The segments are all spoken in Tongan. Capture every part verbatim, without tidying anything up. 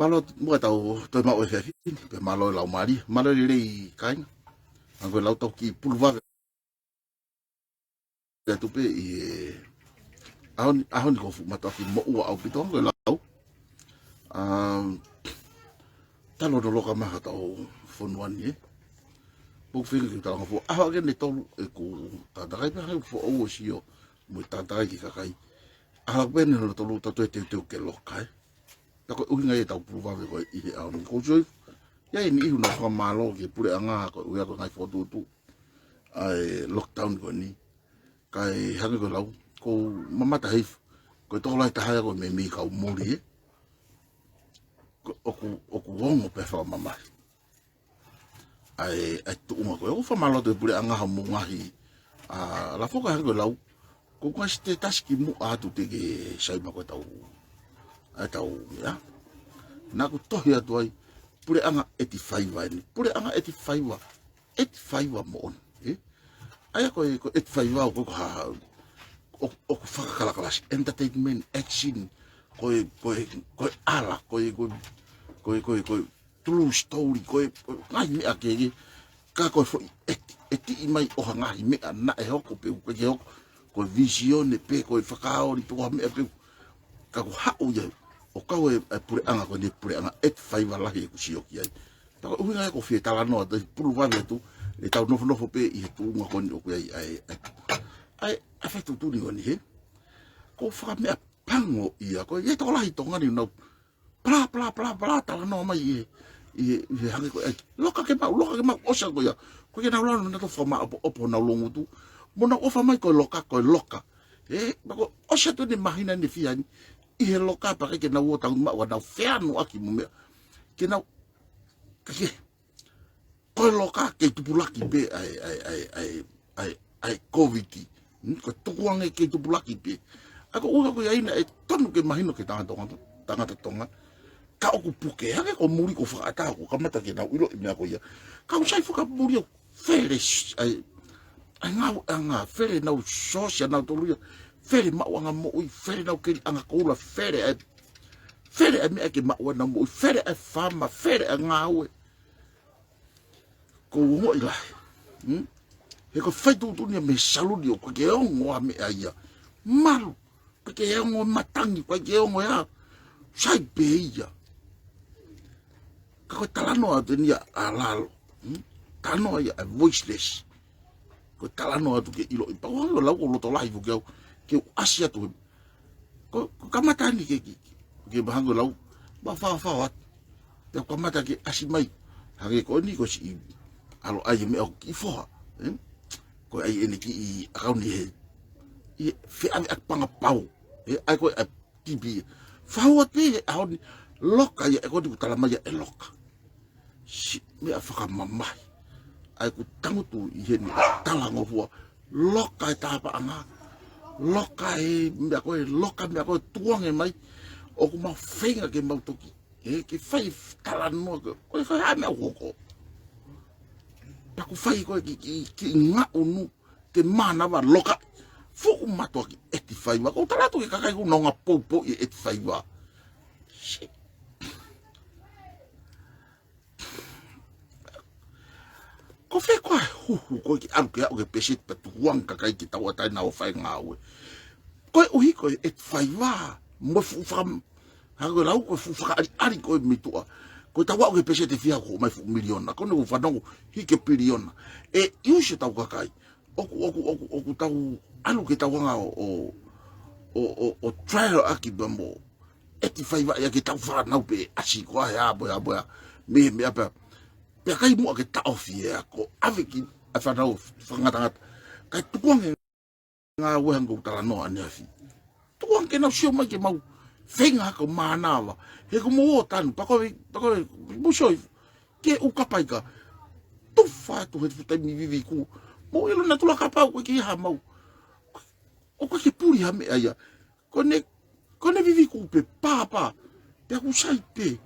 Mālō muʻa tau toe maʻu e efiafi ni, pea mālō e laumālie, mālō e lelei kāinga. Hangē ko e lau, tau kiʻi pulu vave atu pē ʻi he ʻaho ni, ʻaho ni ʻoku fuʻu mātuʻaki moʻua ʻaupito, hangē ko e lau. Um, talu hono loka mai hotau fonua ni, ē. Pea ʻoku ou feinga ke u talangofua. ʻAho ʻeni ʻe tolu ʻeku tātākai, pea hangē ʻoku foʻou ʻo sio mo e tātākai ki he kakai. ʻAho pē ʻeni hono tolu tau toe teuteu ke loka, ē. Pea ko e ʻuhinga ia ʻetau pulu vave ko ē ʻi he ʻaho ni. Ko e sio, ʻi ai e niʻihi ʻoku nau fakamālō ki he puleʻanga koeʻuhi ko e ngaahi fokotuʻutuʻu ʻa e lockdown ko eni. Kae hangē ko e lau, ʻoku ou mamata hifo, ko e tokolahi taha ia ko e meimei kau muli, ē. Ko, ʻoku, ʻoku ongo pē fakamamahi ʻa e, ʻa e tuʻunga ko ē. ʻOku ou fakamālō atu he puleʻanga homou ngaahi, ʻa, lafo, kae hangē ko e lau, ko e ngaahi status kimuʻa atu te ke sai mai ko ē ʻetau, ʻa ʻetau, ia. Naʻá ku tohi atu ai, puleʻanga ʻeti faiva eni, puleʻanga ʻeti faiva, ʻeti faiva moʻoni, ē? ʻA ia ko e, ko e ʻeti faiva ʻoku, ko e hā, ʻoku, ʻoku fakakalakalasi, entertainment, action, ko e, ko e, ko e ʻala, ko e, ko e, ko e, ko e, ko e true story, ko e, ko e ngaahi meʻa kehekehe, ka ko e foʻi ʻeti, ʻetiʻi mai ʻo ha ngaahi meʻa naʻe hoko pe ʻoku ʻikai ke hoko, ko e visione pe ko e fakaoli pe ko ha meʻa pē, ka ʻoku haʻu ia ʻo kau e, e puleʻanga ko eni, puleʻanga ʻeti faiva lahi ʻeku sio ki ai. Pea ko e ʻuhinga ia ʻoku ou fie talanoa atu, pulu vave atu, ʻetau nofonofo pē ʻi he tuʻunga ko eni ʻoku ʻi ai, ʻa e, ʻa e, ʻa e, ʻa e fai tuʻutuʻuni ko eni, hē? Ko e fakameʻapango ia, ko e, ʻi ai e tokolahi Tonga ni ʻoku nau palā, palā, palā, palā, talanoa mai ʻi he, ʻi he, ʻi he hangē ko e, ʻai, loka ke maʻu, loka ke maʻu, ʻosi ia ko ia. ʻOku ʻikai ke nau lanu, nau toe fakamāʻopoʻopo honau loungutu. Mo nau ʻofa mai ko e loka, ko e loka. Ē, pea ko e ʻosi atu ʻeni e māhina ʻeni ʻe fiha ni ʻi he loka, pea ʻikai ke nau ō ʻo tau maʻu haʻanau feanuʻaki mo e meʻa. Ke nau, ke, ke, ko e loka kei tupulaki pē ʻa e, ʻa e, ʻa e, ʻa e, ʻa e, ʻa e, ʻa e Covid. Hmm, ko e tukuange kei tupulaki pē. ʻA ia ko e ʻuhinga ko ia ʻoku totonu ke mahino ki he tangata Tonga, tangata Tonga. Ka ʻoku puke, hangē ko e muli ko e fakaʻatā, ʻoku kamata ke nau ʻilo e meʻa ko ia. Ka ʻoku sai fakamuli ʻo fele s-, ʻa e, ʻa e ngāueʻanga, fele ʻenau source ʻanautolu ia, fele maʻuʻanga moʻui, fele ʻenau keliʻanga koula, fele ʻa e, fele ʻa e meʻa ke maʻu ʻenau moʻui, fele ʻa e faama, fele ʻa e ngāue. Ko e ongoʻi lahi. Hmm? He ko e fai tuʻutuʻuni ia mei he saluni ʻoku ʻikai ke ongo ha meʻa ia. Malu, ʻikai ke ongo e matangi, ʻikai ke ongo e hā. Sai pē ia. Ka ko e talanoa atu eni ia ʻa Lalo. Hmm? Talanoa ia ʻa e voiceless. Ko e talanoa atu ke ʻiloʻi. Pea ʻoku ou lau ʻo loto lahi foki au ke u ʻasi atu he, ko, ko e kamata eni ke, ke, ke mahalo ʻoku lau, ma faofao atu. Pea ʻoku kamata ke ʻasi mai. Hangē ko eni ko e siʻi ʻalu ʻai e meʻa ʻo e kiʻi foha, ē? Ko e ʻai ʻene kiʻi ʻakauni he, ʻi he feʻaveʻaki pangapau, ē? ʻAi ko e ʻai kipi. Fahu atu pē he ʻaho ni, loka ia ē, ko eni ʻoku tala mai ia ʻe loka. Siʻi meʻa fakamamahi. ʻA ia ʻoku tangutu ʻi heni ʻo talangofua. Loka e tāpaʻanga. Loka e meʻa ko ē, loka e meʻa ko ē, tukuange mai. ʻOku mau feinga ke mau toki, ē, ke fai talanoa ko ē, ko e hā e meʻa ʻoku hoko. Pea ʻoku fai ko ē ki, ki, ki ngaʻunu ke mānava, loka. Fuʻu mātuʻaki ʻeti faiva. ʻOku ou tala atu ki he kakai ʻoku nau ngaahi poupou ʻi he ʻeti faiva. Siʻi. Ko fē koā e huhu ko ē ke ʻalu ke aʻu ki he peseti pea tukuange e kakai ke tauʻatāina ʻo fai e ngāue? Koeʻuhi ko e ʻeti faiva, mo e fuʻu faka-, hangē ko e lau, ko e fuʻu fakaʻaliʻali ko ē mei tuʻa. Ko ʻetau aʻu ki he peseti ʻe fiha ʻoku hoko mai e fuʻu miliona. Ko ʻene ʻoku fanongo hiki e piliona. ʻE ʻi ai siʻetau kakai ʻoku, ʻoku, ʻoku, ʻoku tau ʻalu ke tau hanga ʻo, ʻo, ʻo, ʻo, ʻo trial ʻaki pea mo ʻeti faiva ia ke tau fānau pē ʻasi ko ā he ʻā pē, ʻā pē, ʻā. Mei he meʻa pē. Pea ʻikai muʻa ke taʻofi e ako, ʻave ki he fānau fakangatangata. Kae tukuange ngāue hangē ko ʻeku talanoa ʻaneafi. Tukuange ke nau sio mai ke mau feinga hake ʻo mānava. He ko e moʻua tanu, pea ko e, pea ko e, mou sio, ke u kapaika. Tufa atu he fuʻu taimi viviku. Mou ʻilo naʻa tula kapau ko e kiʻi hā mau. ʻOku ʻikai ke puli ha meʻa ia. Ko ʻene, ko ʻene viviku pē pāpā. Pea ʻoku sai pē.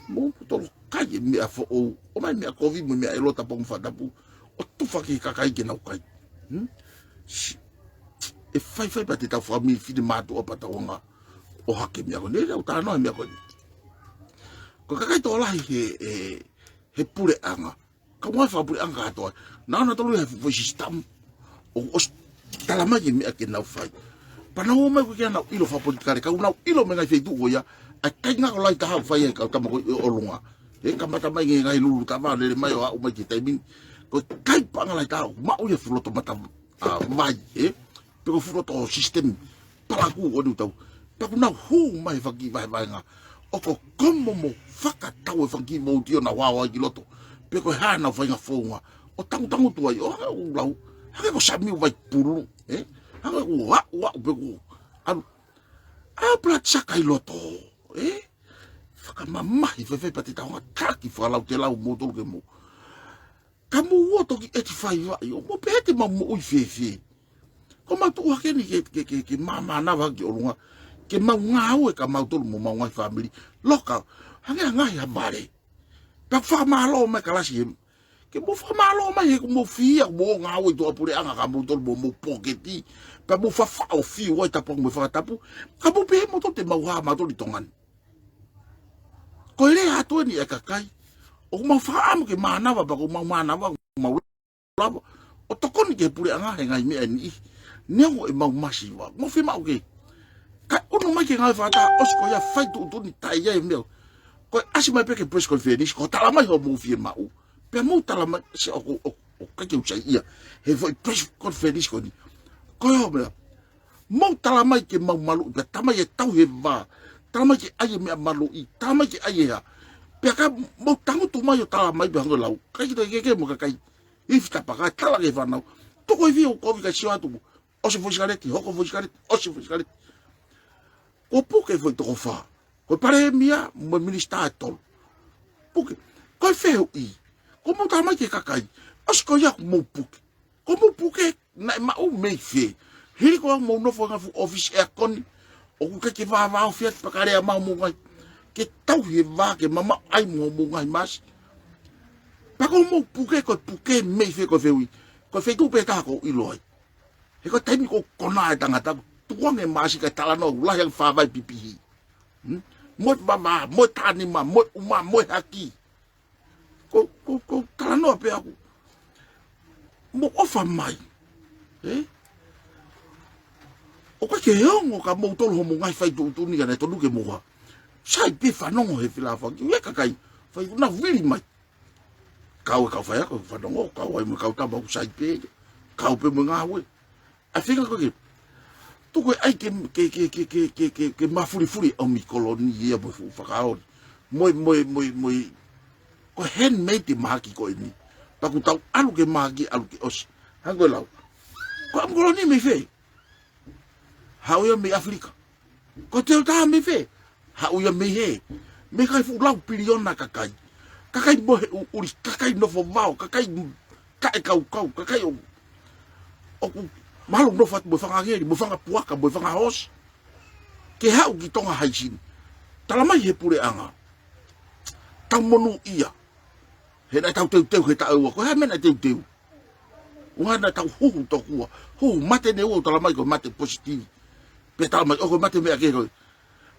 Mou tolo kai e meʻa foʻou. ʻOmai e meʻa kovi mo e meʻa ʻelota pongipongi fakatapu. ʻO tufa ki he kakai ke nau kai. Hmm? Siʻi. ʻE faifai pea te tau fakamili finemātuʻa pea tau hanga ʻo hake e meʻa ko eni. ʻOku ou talanoa he meʻa ko eni. Ko e kakai tokolahi he, he, he puleʻanga, kau ngāue fakapuleʻanga kātoa. Naʻa nau tolu he foʻi sisitemi ʻoku ʻosi tala mai e meʻa ke nau fai. Pea nau ō mai ko e ke nau ʻilo fakapolitikale, ka ʻoku nau ʻilo mei he ngaahi feituʻu ko ia ʻa e kakai ngako lahi taha ʻoku fai ai e kau tama ko ē ʻi ʻolunga. He kamata mai e ngaahi lulu tava lele mai ʻo aʻu mai ki he taimi ni. Ko e kakai paʻanga lahi taha ʻoku maʻu ia he fuʻu loto mata, ʻa, vai, ē? Pe ko e fuʻu loto sisitemi palakū ʻo ʻetau. Pea ʻoku nau hū mai he fanga kiʻi vahevahenga ʻoku komo mo fakatau e fanga kiʻi vouti ʻo nau hao ai ki loto. Pe ko e hā ʻenau faʻahinga founga ʻo tangutangutu ai, ʻo hangē ʻoku lau, hangē ko Samiu Vaipulu, ē? Hangē ʻoku aʻu, aʻu pe ʻoku ʻalu. ʻA, pela saka ʻi loto, ē? Fakamamahi fēfē pea te tau hanga ʻo taki fakalautelau moutolu ke mou. Ka mou ō toki ʻeti faiva ʻi ʻo mou pehē te mau moʻui fēfē. Ko mau tuʻu hake ni ke, ke, ke, ke māmānava ki ʻolunga. Ke mau ngāue ka mautolu mo mau ngaahi fāmili. Loka, hangē ha ngaahi ha vale. Pea fakamālō mai kalasi he. Ke mou fakamālō mai he ʻoku mou fie, ʻoku mou ngāue ʻi tuʻapuleʻanga ka mautolu mo mou pōketi. Pea mou fafaʻo fiu ai tapu mo fakatapu. Ka mou pehē mautolu te mau hā mautolu ʻi Tonga ni. Ko e lea atu eni e kakai. ʻOku mau fakaʻamu ke mānava, pea ʻoku mau mānava, ʻoku mau lava ʻo tokoni ki he puleʻanga he ngaahi meʻa ʻe niʻihi. Neongo ʻemau masiva, mau fiemaʻu ke. Kae ʻunu mai ke ngāue fakataha, ʻosi ko ia fai tuʻutuʻuni taʻe ʻi ai e meʻa. Ko e ʻasi mai pē ki he press conference, ko e tala mai hoʻomou fiemaʻu. Pea mou tala mai, se ʻoku, ʻoku, ʻoku ʻikai ke u saiʻia he foʻi press conference ko eni. Ko e hā e meʻa. Mou tala mai ke mau maluʻi, pea tala mai e tauhi e vā. Tala mai ke ʻai e meʻa maluʻi, tala mai ke ʻai e hā. Pea ka mou tangutu mai ʻo tala mai pea hangē ʻoku lau. Kae kiʻi toe kehekehe mo e kakai. Ifi tapa kae tala ki he fānau. Tuku e fiu kovi kae sio atu. ʻOsi e foʻi sikaleti, hoko e foʻi sikaleti, ʻosi e foʻi sikaleti. Kuo puke e foʻi toko fā. Ko e palēmia, mo e minisitā ʻe tolu. Puke. Ko e fehuʻi. Kuo mou tala mai ki he kakai. ʻOsi ko ia kuo mou puke. Ko mou puke, naʻe maʻu mei fē? Hili ko ā mou nofo he ngaahi fuʻu ʻōfisi ʻeakoni, ʻoku ʻikai ke vāvāofi atu pea ka lea mai homou ngaahi. Ke tauhi e vā ke mamaʻo ai mo homou ngaahi masi. Pea ko mou puke, ko e puke mei fē ko e fehuʻi? Ko e feituʻu pē taha ʻoku ou ʻilo ai. He ko e taimi ʻoku konā e tangata, tukuange e masi kae talanoa, ʻoku lahi ange fāvai pipihi. Hmm? Mo e vavā, mo e tānima, mo e uma, mo e haki. Ko, ko, ko talanoa pē ʻaku. Mou ʻofa mai. Ē? ʻOku ʻikai ke ongo kia moutolu hoʻomou ngaahi fai tuʻutuʻuni ka naʻe tonu ke mou hā. Sai pē fanongo he filafaki. Ue kakai. Fai kuna vili mai. Kau e kau faiako, fanongo, kau ai mo e kau tama ʻoku sai pē. Kau pē mo e ngāue. ʻA e feinga ko ē ke tuku e ʻai ke, ke, ke mafulifuli ʻa e ʻomi koloni ia mo e fuʻu fakaoli. Mo e, mo e, mo e, mo e. Ko e handmade e mahaki ko eni. Pea ʻoku tau ʻalu ke mahaki, ʻalu ke ʻosi. Hangē ko e lau. Ko e ʻomi koloni mei fē? Haʻu ia mei ʻAfilika. Ko e teutā mei fē? Haʻu ia mei hē? Mei he ngaahi fuʻu lau piliona kakai. Kakai mohe ʻuʻuli, kakai nofo vao, kakai taʻekaukau, kakai ʻo, ʻoku mahalo nofo atu mo e fanga ngeli, mo e fanga puaka, mo e fanga hoosi. Ke haʻu ki Tonga Haisini. Tala mai he puleʻanga. Tau monūʻia. He naʻa tau teuteu he taʻu ua, ko e hā e meʻa naʻa teuteu? ʻUhinga naʻa tau huhu tokua, huhu mate ne ua ʻo tala mai ko e mate positivi. Pea tala mai, ʻo ko e mate meʻa kehe ko ē.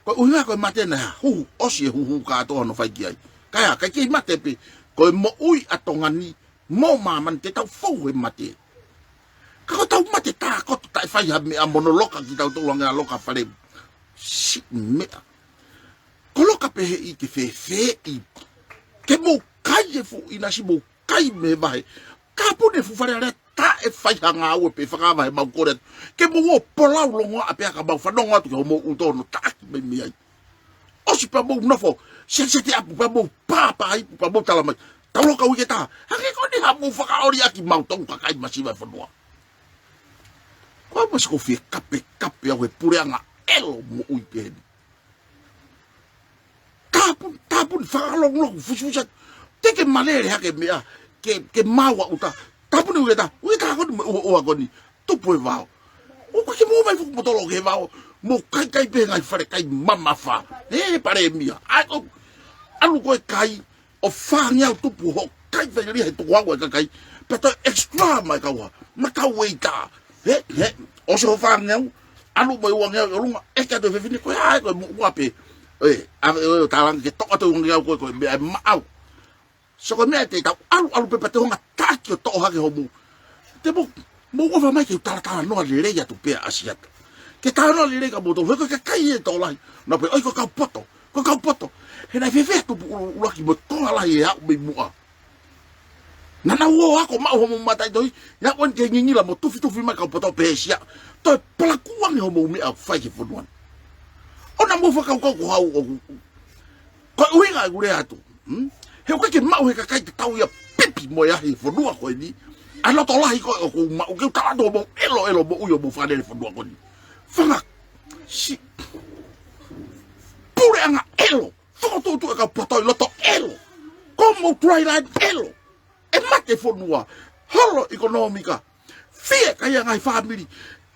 Ko e ʻuhinga ko e mate naʻe huhu, ʻosi e huhu kātoa hono fai ki ai. Kae hā, ʻikai ke mate pē, ko e moʻui ʻa Tonga ni, mo māmani te tau fou he mate. Ka ko ʻetau mate tākoto taʻe fai ha meʻa mo hono loka kitautolu hangē ha loka fale. Siʻi meʻa. Ko e loka pehē ʻi ke fēfē ʻi. Ke mou kai e fuʻu ʻinasi mou kai mei he vahe. Ka puni e fuʻu Fale Alea taʻe fai ha ngāue pe fakaava he mau kole atu. Ke mou ō polau longoaʻa pē ka mau fanongo atu ki hoʻomou ʻuto hono taʻaki mai mei ai. ʻOsi pea mou nofo, seti seti ʻapu pea mou pāpā ipu pea mou tala mai. Tau loka uike taha. Hangē ko eni haʻamou fakaoli ʻaki mautolu kakai masiva e fonua. Ko au masi ko fie kapekape au he puleʻanga ʻelo moʻui pehē ni. Tāpuni, tāpuni fakalongolongo fusifusi atu. Te ke malele hake meʻa, ke, ke maua ʻuta. Tāpuni uike taha, uike taha ko eni mo e ʻuhoʻuha ko eni. Tupu e vao. ʻOku ʻikai ke mou mai fuku motolo ki he vao. Mou kaikai pē he ngaahi fale kai mamafa. He, he palēmia. ʻAi ko, ʻalu ko e kai, ʻo fāngeau tupu hoʻo kai failia he tukuange ʻa e kakai. Pea toe extra mai kau hā. Mai kau ueitā. He, he, ʻosi hoʻo fāngeau. ʻAlu mo e uangeau ʻi ʻolunga. ʻEke atu e fefine ko e hā ē ko e muʻa pē. ʻOe, ʻave ʻo tālanga ke toʻo atu e uangeau ko ē ko e meʻa ʻe maʻau. So ko e meʻa te tau ʻalu ʻalu pē pea te u hanga ʻo taki ʻo toʻo hake homou. Te mou, mou ʻofa mai ke u talatalanoa lelei atu pē ʻa ʻAsiata. Ke talanoa lelei kia moutolu, he ko e kakai ʻe tokolahi. Nau pehē, ʻoi ko e kau poto, ko e kau poto. He naʻe fēfē tupu ʻulu, ʻuluaki mo e konga lahi ʻe aʻu mei muʻa. Naʻa nau ō ʻo ako maʻu homou mataʻitohi, ʻi he ʻaho ni ke ngingila mo tufitufi mai kau poto pē ʻe Siaʻa. Toe palakū ange homou meʻa ʻoku fai ki he fonua ni. ʻOua naʻa mou fakakaukau ko au ʻoku, ko e ʻuhinga ʻeku lea atu. Hmm? He ʻoku ʻikai ke maʻu ʻe he kakai tatau ia pipi mo e ahi he fonua ko eni ʻa e loto lahi ko ē ʻoku ou maʻu ke u tala atu homou ʻeloʻelo moʻui ʻo mou fānele fonua ko eni. Fanga siʻi puleʻanga ʻelo. Fokotuʻutuʻu e kau poto ʻi loto ʻelo. Ko homou tuʻa ʻi laine ʻelo. ʻE mate fonua. Holo ʻikonōmika. Fie kai ʻa e ngaahi fāmili.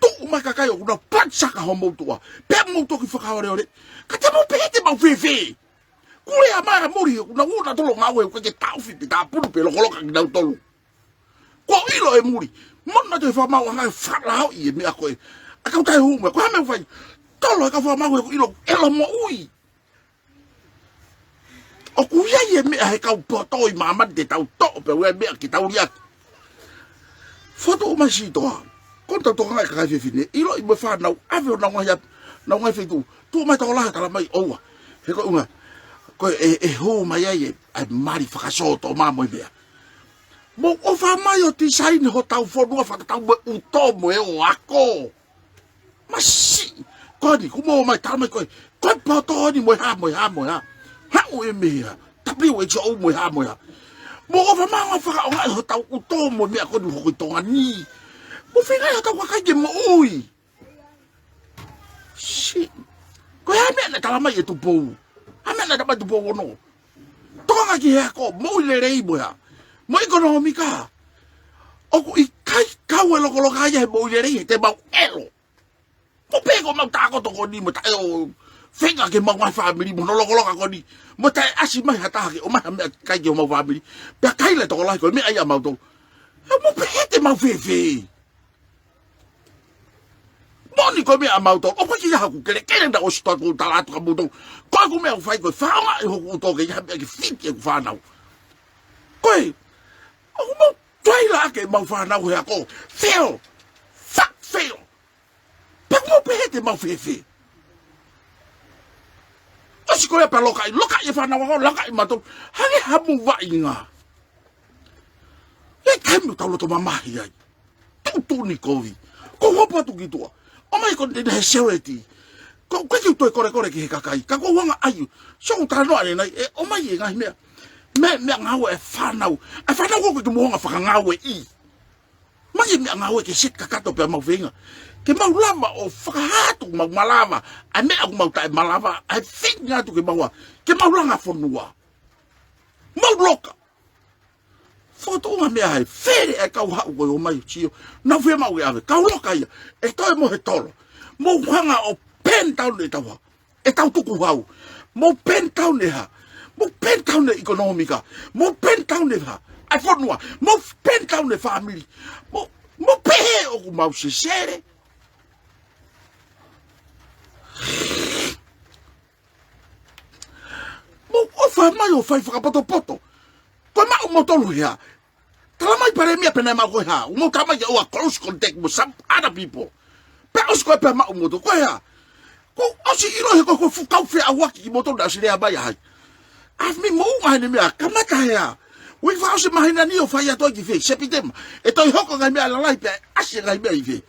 Tuʻu mai kakai ʻoku nau patisaka homou tuʻa. Pea mou toki fakaoleole. Ka te mou pehē te mau fēfē. Kuo lea mai ʻa Muli ʻoku nau ō nautolu ʻo ngāue ʻoku ʻikai ke taʻofi pe tāpuni pe lokoloka kinautolu. Kuo ʻilo ʻe Muli. Mou na te fakamaauʻanga e fakalaoʻi e meʻa ko ē. ʻA e kau taʻehū mai. Ko e hā e meʻa ʻoku fai? Tolo e kau fakamaau he ʻoku ʻilo, ʻilo moʻui. ʻOku ʻi ai e meʻa he kau poto ʻi māmani te tau toʻo pea ʻoku ʻi ai e meʻa ke tau liʻaki. Fotu mai Sitoa. Ko ʻetau tokangaʻi e kakai fefine. ʻIloʻi mo e fānau. ʻAve ʻo nau ngaahi ap-, nau ngaahi feituʻu. Tuʻu mai tokolahi ʻo tala mai ʻoua. He ko e ʻuhinga. Ko e, ʻe hū mai ai e, ʻa e mali fakasōtoma mo e meʻa. Mou ʻofa mai ʻo tisaini hotau fonua fakatatau mo e ʻuto mo e ʻoako. Masiʻi. Ko eni, kuo mou ō mai tala mai ko e, ko e poto ni mo e hā, mo e hā, mo e hā. Haʻu e meʻa. Tapi ue tio mo e hā, mo e hā. Mou ʻofa mai ʻo fakaʻaongaʻi hotau ʻuto mo e meʻa ko eni hoko ʻi Tonga ni. Mou feinga hotau kakai ke moʻui. Siʻi. Ko e hā e meʻa naʻe tala mai ʻe Tupou. Hā e meʻa naʻe tala mai ʻe Tupou Ono. Tokanga ki he ako, moʻui lelei mo e hā. Mo e ʻikonōmika. ʻOku ʻikai kau e lokoloka ia he moʻui lelei he te mau ʻelo. Mou pehē ko ʻemau tākoto ko eni mo taʻe ʻo feinga ke mau ngaahi fāmili mo hono lokoloka ko eni. Mo taʻe ʻasi mai ha taha ke ʻomai ha meʻa kai ki homau fāmili. Pea kai leva e tokolahi ko e meʻa ia ʻamautolu. He mou pehē te mau fēfē. Moʻoni ko e meʻa ʻamautolu. ʻOku ʻikai ke ʻi ai haku kelekele naʻa ku ʻosi toki tala atu kia moutolu. Ko ʻeku meʻa ʻoku fai ko e fakaʻaongaʻi hoku ʻuto ke ʻi ai ha meʻa ke fiti ʻeku fānau. Ko e, ʻoku mau tuailaʻaki ʻemau fānau he ako. Fail. Fuck fail. Pea mou pehē te mau fēfē. ʻOsi ko ia pea lokaʻi, lokaʻi e fānau ako, lokaʻi mautolu. Hangē ha mou vaʻinga. ʻI he taimi ʻoku tau loto mamahi ai. Tuʻutuʻuni kovi. Ko hopo atu ki tuʻa. ʻOmai ko eni he seoeti. Ko, ko e kiʻi toe kolekole ki he kakai. Ka ko e anga ai. So ʻoku talanoa ʻanenai. ʻE, ʻomai e ngaahi meʻa. Meʻa, meʻa ngāue e fānau. E fānau ko ē ke mou hanga ʻo fakangāueʻi. Mai e meʻa ngāue ke set kakato pea mau feinga. Ke mau lava ʻo fakahā atu mau malava. ʻA e meʻa ʻoku mau taʻe malava. ʻA e feinga atu ke mau ʻa. Ke mau langa fonua. Mau loka. Fokotuʻunga meʻa hai. Fele e kau haʻu ko e ō mai sio. Nau fie maʻu ke ʻave. Kau loka ia. ʻE toe mo he tolo. Mou hanga ʻo pen taun e tau ha. ʻEtau tukuhau. Mou pen taun e hā. Mou pen taun e ʻikonōmika. Mou pen taun e hā. ʻA e fonua. Mou pen taun e fāmili. Mou, mou pehē ʻoku mau sesele. Mou ʻofa mai ʻo fai fakapotopoto. Ko e maʻu moutolu he hā. Tala mai Palēmia pe naʻe maʻu ko e hā. ʻOku mou tala mai ke ʻoua close contact mo some other people. Pea ʻosi ko ē pea maʻu moutolu ko e hā. Kuo ʻosi ʻilo he ko e, ko e fuʻu kau feʻauaki kimoutolu naʻe ʻosi lea mai ʻa hai. ʻAfimi mou ngaahi ʻene meʻa kamata he hā. Uike fakaʻosi māhina ni ʻo fai atu ai ki fē, Sepitema. ʻE toe hoko ngaahi meʻa lalahi pea ʻasi ngaahi meʻa ʻi fē.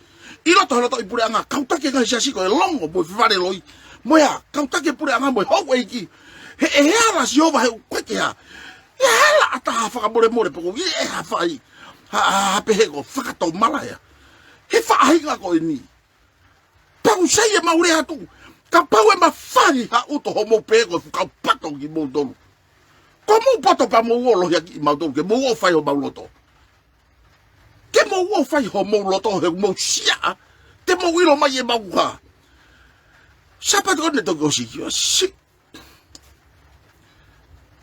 ʻI loto he loto ʻi puleʻanga, kau taki e ngaahi siasi ko e longo mo e fale loi. Mo e hā, kau taki e puleʻanga mo e houʻeiki. He ʻe he ala Sihova he ʻoku ʻikai ke hā. ʻE ala ʻa taha fakamolemole pe ko e ʻe ha fai. Ha, ha, ha pehē ko fakatomala ia. He faʻahinga ko eni. Pau sai e mau lea atu. Kapau ʻe mafai ha ʻuto hoʻomou pehē ko e fuʻu kau poto kimoutolu. Ko mou poto pea mou ō lohiakiʻi mautolu ke mou ō fai homau loto. Ke mou ō fai homou loto he mou Siaʻa. Te mou ʻilo mai e mau hā. Sāpate ko eni toki ʻosi ki ʻosi.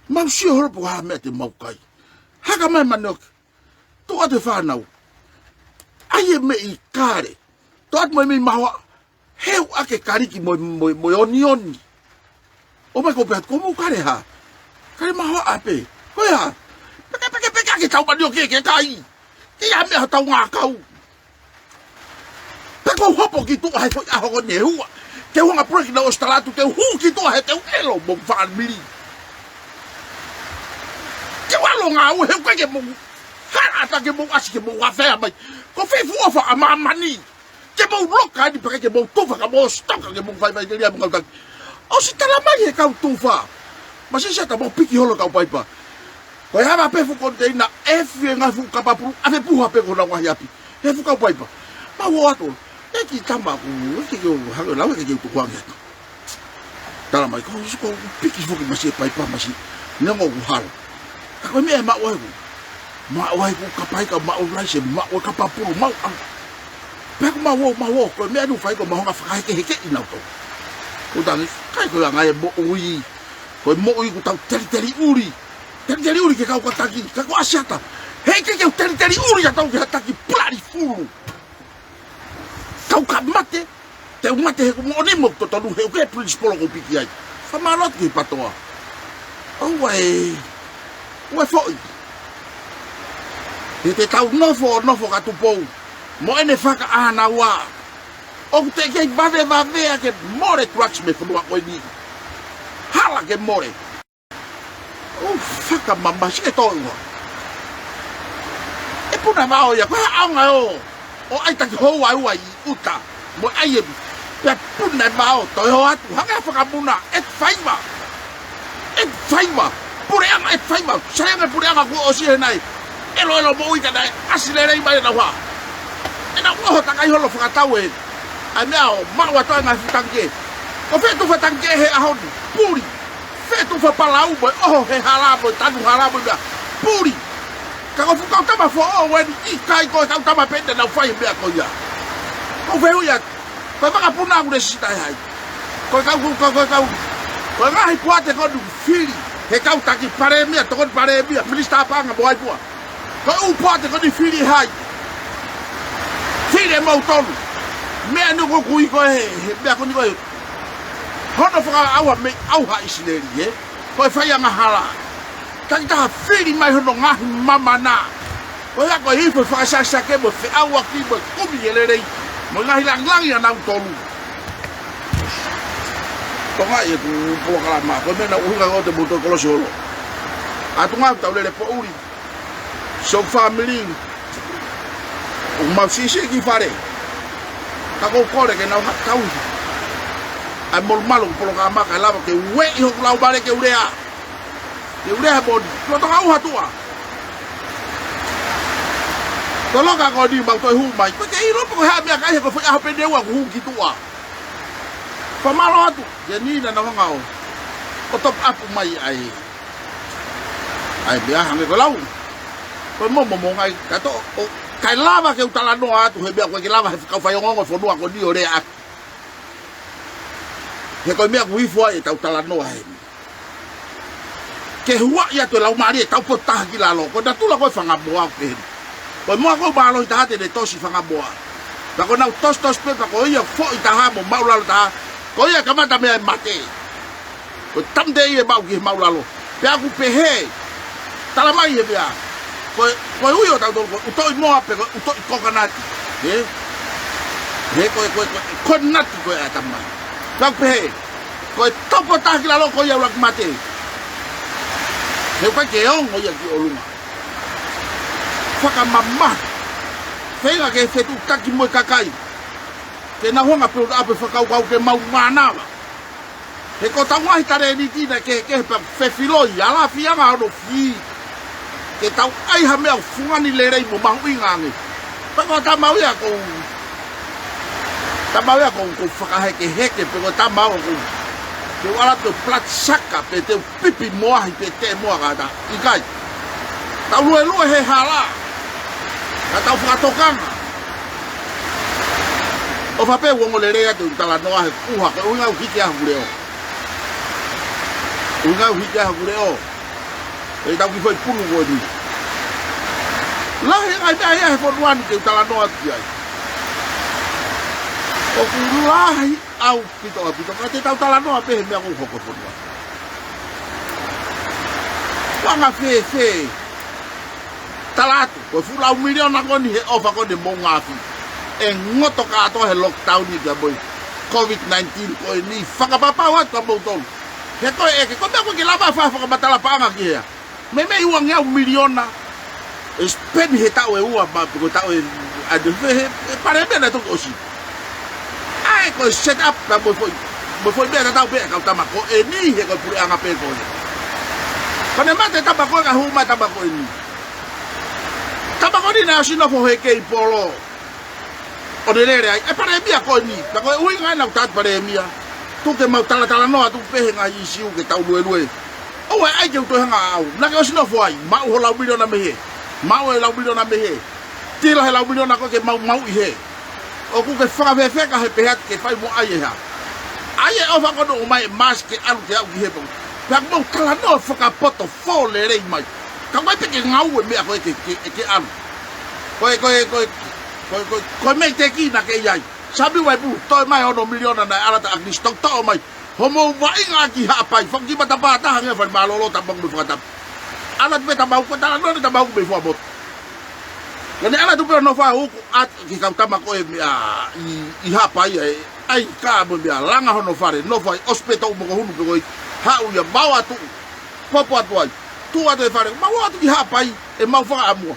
Mau sio holo pe ko e hā e meʻa te mau kai. Haka mai Manioke. Toʻo atu e fānau. ʻAi e meʻi kale. Toʻo atu mo e meʻi mahoa. Heu ake kaliki mo, mo, mo e onioni. ʻOmai ʻo pehē atu, ko mou kale hā? Kale mahoaʻa pē. Ko e hā? Peke, peke, peke, ke tau mani ʻo ke, ke kai. Ke ʻi ai ha meʻa hotau ngākau. Pea kou hopo ki tuʻa he foʻi ʻaho ko eni ʻe ua. Te u hanga ʻo pule ki nau ʻosi tala atu, te u hū ki tuʻa he te u ʻilo mo fāmili. Te u ʻalu ʻo ngāue he ʻoku ʻikai ke mou hala atu ke mou ʻasi ke mou afea mai. Ko e fefū ʻofa ʻa māmani. Ke mou loka eni pea ke mou tufa ka mou ʻosi toka ke mou fai mai ke lia mo kau taki. ʻOsi tala mai he kau tufa. Masiʻi siata mou piki holo kau paipa. Ko e hava pē fuʻu koniteina, ʻe fie ngaahi fuʻu kapa pulu, ʻave puha pē ko honau ngaahi ʻapi. He fuʻu kau paipa. Mau ō atu. ʻE ki tama ku, ʻe ki ke u hake lau, ʻe ki ke u tukuange atu. Tala mai, ko, ko, piki foki masiʻi e paipa masiʻi. Neongo ʻoku hala. Ka ko e meʻa ʻe maʻu ai ʻeku. Maʻu ai ʻeku kapa ika, maʻu laise, maʻu e kapa pulu, maʻu au. Pea ʻoku mau ō, mau ō, ko e meʻa ʻoku fai ko mau hanga ʻo fakahekeheke ʻi nautolu. Ko e tangi, ʻikai ko e anga e moʻui. Ko e moʻui ʻoku tau teliteli ʻuli. Teliteli ʻuli ki he kau kātaki, ka ko e ʻasi ata. He ʻikai ke u teliteli ʻuli ʻa tau ki ha taki pulali fulu. Kau ka mate, te u mate he ʻoku moʻoni mo totonu he ʻoku ʻi ai e principle ʻoku ou piki ai. Fakamālō atu ki he PTOA. ʻOua ʻe, ʻoua ʻe foʻi. He te tau nofo, nofo ka Tupou. Mo ʻene fakaʻānaua. ʻOku teʻeki ai vavevave ʻa ke mole drugs mei he fonua ko eni. Hala ke mole. ʻOku fakamamahi ke tō ua. ʻE puna vao ia, ko e hā ʻaonga ʻo, ʻo ʻai taki houa ʻe ua ʻi ʻuta, mo ʻai e, pea puna vao, toe ō atu, hangē ha fakamuna, ʻe faiva. ʻE faiva, puleʻanga, ʻe faiva, sai ange puleʻanga kuo ʻosi he nai. ʻEloʻelo moʻui ka naʻe ʻasi lelei mai ʻenau hā. ʻEnau ʻoho takai holo fakatau e. ʻAi meʻa ʻo maʻu atu ai ngaahi fuʻu tangikē. Ko fē tufa tangikē he ʻaho ni, puli. Fē tufa palau mo e ʻoho he hala mo e tanu hala mo e meʻa. Puli. Ka ko e fuʻu kau tama foʻou eni ʻikai ko e kau tama pē te nau fai e meʻa ko ia. Ko e fehuʻi atu. Ko e vakapuna ʻoku ne sita e hai. Ko e kau, ko e kau, ko e kau. Ko e ngaahi poate ko eni fili. He kau taki palēmia, tokoni palēmia, minisitā paʻanga mo ai pua. Ko e ʻū poate ko eni fili hai. Fili e mautolu. Meʻa ni ko kui ko e, he meʻa ko eni ko e. Hono fakaʻauha mei ʻauha ʻIsileli, ē? Ko e fai angahala. Takitaha fili mai hono ngaahi mamana. Ko ia ko e hifo e fakasasake mo e feʻauaki mo e kumi e lelei. Mo e ngaahi langilangi ʻanautolu. Tonga ʻi heʻeku polokalama. Ko e meʻa naʻa ku ʻuhinga ʻo te mou toe kolosi holo. ʻA e tuʻunga ʻoku tau lele poʻuli. Siʻoku fāmili. ʻOku mau siʻisiʻi ki fale. Ka ʻoku ou kole ke nau ha-, tauhi. ʻAi molumalu ʻeku polokalama kae lava ke ueʻi hoku laumālie ke u lea. Ke u lea he moʻoni. Loto ka uha tuʻa. Toloka ko eni mau toe hū mai. Ko e ke ʻilo pe ko e hā e meʻakai he ko e foʻi ʻaho pē ʻe ua kuo hū ki tuʻa. Fakamālō atu. Ke nina na wanga o. ʻO top up mai ai. ʻAi meʻa hangē ko e lau. Ko e momo mo ngai ka to o kae lava ke u talanoa atu he meʻa ko e ke lava he kau faiongoongo fonua ko eni ʻo lea atu. He ko e meʻa ʻoku hifo ai ʻetau talanoa heni. Ke huaʻi atu e laumālie ʻetau potu taha ki lalo. Ko e natula ko e fanga moa ʻoku pehē ni. Ko e moa ko e mālohi taha te ne tosi fanga moa. Ka ko ʻenau tositosi pē pea ko ia foʻi taha mo māʻulalo taha. Ko ia kamata mei ai e mate. Ko e tamte ia ʻe maʻu ki he māʻulalo. Pea ʻoku pehē. Tala mai he meʻa. Ko e, ko e ui ʻo tautolu ko e ʻutoʻi moa pe ko e ʻutoʻi kokanati. Ē? Ē, ko e, ko e, ko e, kokanati ko e ʻatamai. Pea ʻoku pehē. Ko e tau potu taha ki lalo ko ia ʻuluaki mate. He ʻoku ʻikai ke ongo ia ki ʻolunga. Fakamamahi. Feinga ke fetuʻutaki mo e kakai. Ke nau hanga pē ʻo ʻape fakakaukau ke mau mānava. He ko ʻetau ngaahi talēniti naʻe kehekehe pea fefiloi, ʻa e lafi ʻanga hono fī. Ke tau ʻai ha meʻa ʻoku fungani lelei mo mahuʻinga ange. Pea ko e tama au ia ʻoku ou, tama au ia ʻoku ou, ʻoku ou fakahekeheke, pe ko e tama au ʻoku ou, ke u ʻalu atu ʻo plat saka, pe te u pipi moahi pe te moa kata. ʻIkai. Tau luelue he hala. Ka tau fakatokanga. ʻOfa pē ʻoku ongo lelei atu ʻeku talanoa he ʻuha, ko e ʻuhinga ʻoku hiki ai hoku leʻo. ʻUhinga ʻoku hiki ai hoku leʻo. ʻE tau ki foʻi pulu ko eni. Lahi e ngaahi meʻa ia he fonua ni te u talanoa atu ki ai. ʻOku lahi ʻaupito, ʻaupito. Ka te tau talanoa pē he meʻa ʻoku hoko fonua. Paʻanga fēfē? Tala atu, ko e fuʻu lau miliona ko eni he ʻofa ko eni mo ngafi. ʻE ngoto kātoa he lockdown ni pea mo e COVID nineteen ko eni, fakapapau atu kia moutolu. He ko e ʻeke, ko e meʻa ko ē ke lava fa fakamatala paʻanga ki hea. Meimei ua ngeau miliona ʻe spend he taʻu ʻe ua, ma, ko e taʻu ʻe, ʻa e, he, he, he palēmia naʻe toki ʻosi. ʻA e ko e set up pea mo e foʻi, mo e foʻi meʻa tatau pē ʻa e kau tama ko eni he ko e puleʻanga pē ko ē. Ko ʻene mate tama ko ē kae hū mai tama ko eni. Tama ko eni naʻe ʻosi nofo he kei polo ʻo ne lele ai, ʻa e palēmia ko eni. Pea ko e ʻuhinga ʻena ʻoku tau atu palēmia. Tuku ke mau talatalanoa atu pē he ngaahi ʻīsiu ke tau luelue. ʻOua ʻe ʻai ke u toe hanga ʻe au. Naʻa ke ʻosi nofo ai, maʻu ho lau miliona mei hē. Maʻu e lau miliona mei hē. Tila he lau miliona ko ē ke maumauʻi hē. ʻOku ke fakafefeka he pehē atu ke fai mo ʻai e hā. ʻAi e ʻofa ko ē ʻoku ʻomai e mask ke ʻalu ke aʻu ki hē pau. Pea ʻoku mau talanoa fakapoto fō lelei mai. Ka ʻoku ʻikai pē ke ngaue meʻa ko ē ke, ke, ke ʻalu. Ko e, ko e, ko e, ko e, ko e, ko e meʻa teki naʻa ke ʻi ai. Sami Vaipulu, toe mai ono miliona naʻe ʻalu atu ʻa Kilisi, toʻotoʻo mai. Hoʻomou vaʻinga ki Haʻapai, fakakipa tapa taha nge fai mālōlō tapa mo fakatapu. ʻAlu atu pē tama uku, talanoa ni tama uku mei Fuaʻamotu. Ka ne ʻalu atu pē ʻo nofo ʻo uku atu ki he kau tama ko ē meʻa ʻi, ʻi Haʻapai ʻa e, ʻai ka mo e meʻa langa hono fale, nofo ai, ʻosi pē toʻu mo ko hunu pē ko ē, haʻu ia, vao atu, popo atu ai, tuʻu atu e fale, mau ō atu ki Haʻapai, ʻemau fakaʻamua.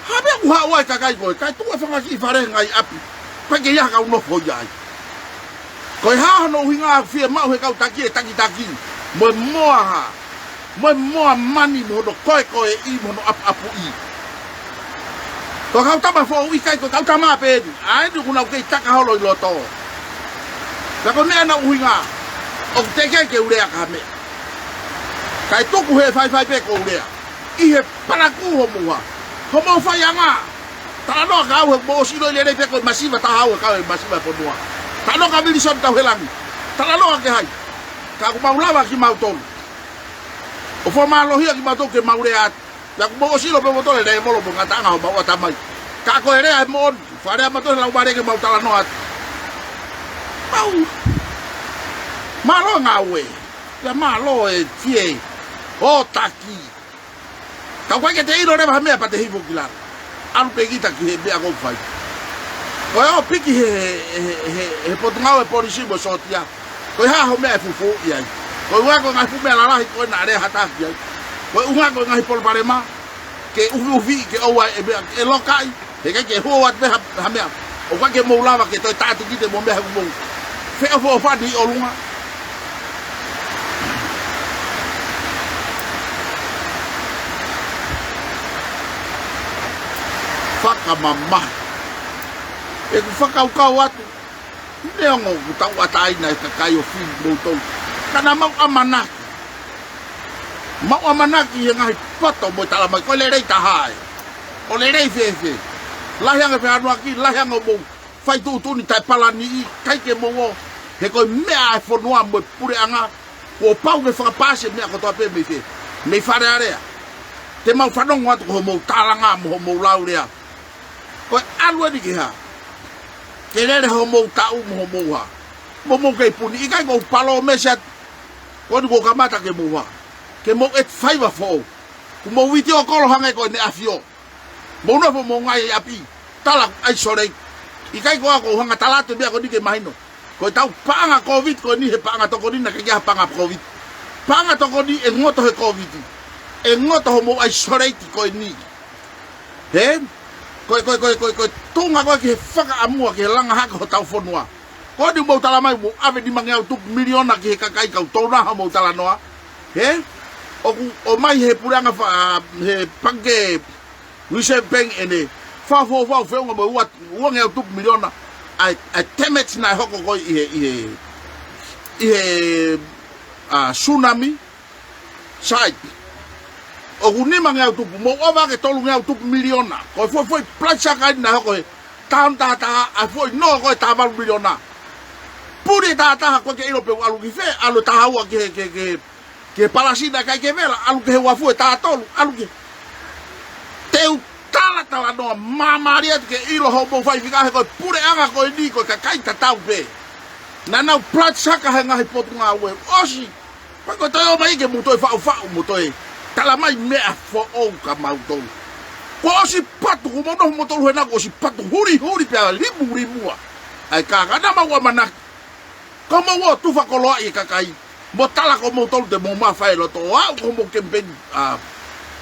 Hā pē ʻoku haʻu ai e kakai ko ē, kae tuʻu e fanga kiʻi fale he ngaahi ʻapi. Pea ʻikai ke ʻi ai ha kau nofo ia ai. Ko e hā hono ʻuhinga ʻoku fiemaʻu he kau taki e takitaki. Mo e moa hā. Mo e moa mani mo hono koekoeʻi mo hono ʻapuʻapuʻi. Ko e kau tama foʻou ʻikai ko e kau tama pē eni. ʻA eni ʻoku nau kei taka holo ʻi loto. Pea ko e meʻa ʻena ʻuhinga. ʻOku teʻeki ai ke u lea ki ha meʻa. Kae tuku he faifai pē ʻoku ou lea. ʻI he palakū hoʻomou hā. Hoʻomou faiʻanga. Talanoa kia au he mou ʻosi ʻilo lelei pē ko e masiva taha au he kau he masiva fonua. Talanoa kia Vilisoni Tauhelangi. Talanoa ki hai. Ka ʻoku mau lava kimautolu. ʻO fakamālohia kimautolu ke mau lea atu. Pea ʻoku mou ʻosi ʻilo pē moutolu e lēvolo mo e ngataʻanga homau ʻatamai. Ka ko e lea ʻe moʻoni. Fakalea mautolu he laumālie ke mau talanoa atu. Mau. Mālō e ngāue. Pea mālō e fie. ʻO taki. Ka ʻoku ʻikai ke te ʻilo leva ha meʻa pea te hifo ki lalo. ʻAlu pē kita ki he meʻa ʻoku fai. Ko e ō piki he, he, he, he potungāue polisi mo e sōtia. Ko e hā hoʻo meʻa ʻe fufuuʻi ai. Ko e ʻuhinga ko e ngaahi fuʻu meʻa lalahi ko ē naʻa lea ha taha ki ai. Ko e ʻuhinga ko e ngaahi palopalema. Ke ufiufi, ke ʻoua ʻe meʻa, ʻe lokaʻi. He ʻikai ke hua atu pē ha, ha meʻa. ʻOku ʻikai ke mou lava ke toe taʻatikite mo meʻa he ʻoku mou feʻofoʻofani ʻi ʻolunga. Fakamamahi. ʻEku fakakaukau atu. Neongo ʻoku tauʻatāina e kakai ʻo fili moutolu. Ka naʻa mau ʻamanaki. Mau ʻamanaki he ngaahi poto mo e talamai. Ko e lelei taha ē. ʻO lelei fēfē. Lahi ange fehanuaki, lahi ange ʻo mou fai tuʻutuʻuni taʻepalaniʻi, ʻikai ke mou ō. He ko e meʻa ʻa e fonua mo e puleʻanga, kuo pau ke fakapaasi e meʻa kotoa pē mei fē. Mei Fale Alea. Te mau fanongo atu ko hoʻomou tālanga mo hoʻomou laulea. Ko e ʻalu eni ke hā. Ke lele hoʻomou taʻu mo hoʻomou hā. Mo mou kei puni, ʻikai ko u palōmesi atu. Ko eni kuo kamata ke mou hā. Ke mou ʻai e faiva foʻou. Kuo mou uite ʻo kolo hangē ko ʻEne ʻAfio. Mou nofo mou ngāue ʻi ʻapi. Tala ʻoku ʻai solei. ʻIkai ko au ʻoku ou hanga tala atu e meʻa ko eni ke mahino. Ko e tau paʻanga Covid ko eni he paʻanga tokoni naʻe ʻikai ke ʻi ai ha paʻanga Covid. Paʻanga tokoni ʻe ngoto he Covid. ʻE ngoto hoʻomou ʻai solei ko eni. Hē? Ko e, ko e, ko e, ko e, ko e tuʻunga ko ē ki he fakaʻamua ki he langa hake hotau fonua. Ko eni mou talamai mou ʻave nimangeau tupu miliona ki he kakai kau tōnaha mou talanoa. Hē? ʻOku ʻomai he puleʻanga fa-, he pangikē Reserve Bank ʻene fakafoʻou feʻunga mo e ua, uangeau tupu miliona. ʻA e, ʻa e damage naʻe hoko ko ē ʻi he, ʻi he, ʻi he, ʻa, tsunami. Sai. ʻOku nimangeau tupu, mou ʻova ke tolungeau tupu miliona. Ko e foʻi, foʻi bloodsucker naʻe hoko he taha taha taha, ʻa e foʻi nō ko ē taha valu miliona. Puli taha taha ko ē ke ʻilo pe ʻoku ʻalu ki fē, ʻalu taha ua ki he, ki he, ki he, ki he palasi naʻe ʻikai ke vela, ʻalu ki he uafu ʻe taha tolu, ʻalu ki he. Te u talatalanoa māmālie atu ke ʻilo hoʻomou faifekau he ko e puleʻanga ko eni ko e kakai tatau pē. Naʻa nau bloodsucker he ngaahi potungāue ʻosi. Pea ko e toe ō mai ke mou toe faʻufaʻu mo toe. Tala mai meʻa foʻou kia mautolu. Kuo ʻosi patu, kuo mau nofo moutolu hena, kuo ʻosi patu hulihuli pea limulimua ʻa e kākā, naʻa mau ʻamanaki. Ko mau ō tufa koloaʻi e kakai mo tala ko moutolu te mau mafai loto ʻo aʻu ko mau kemipeini, a,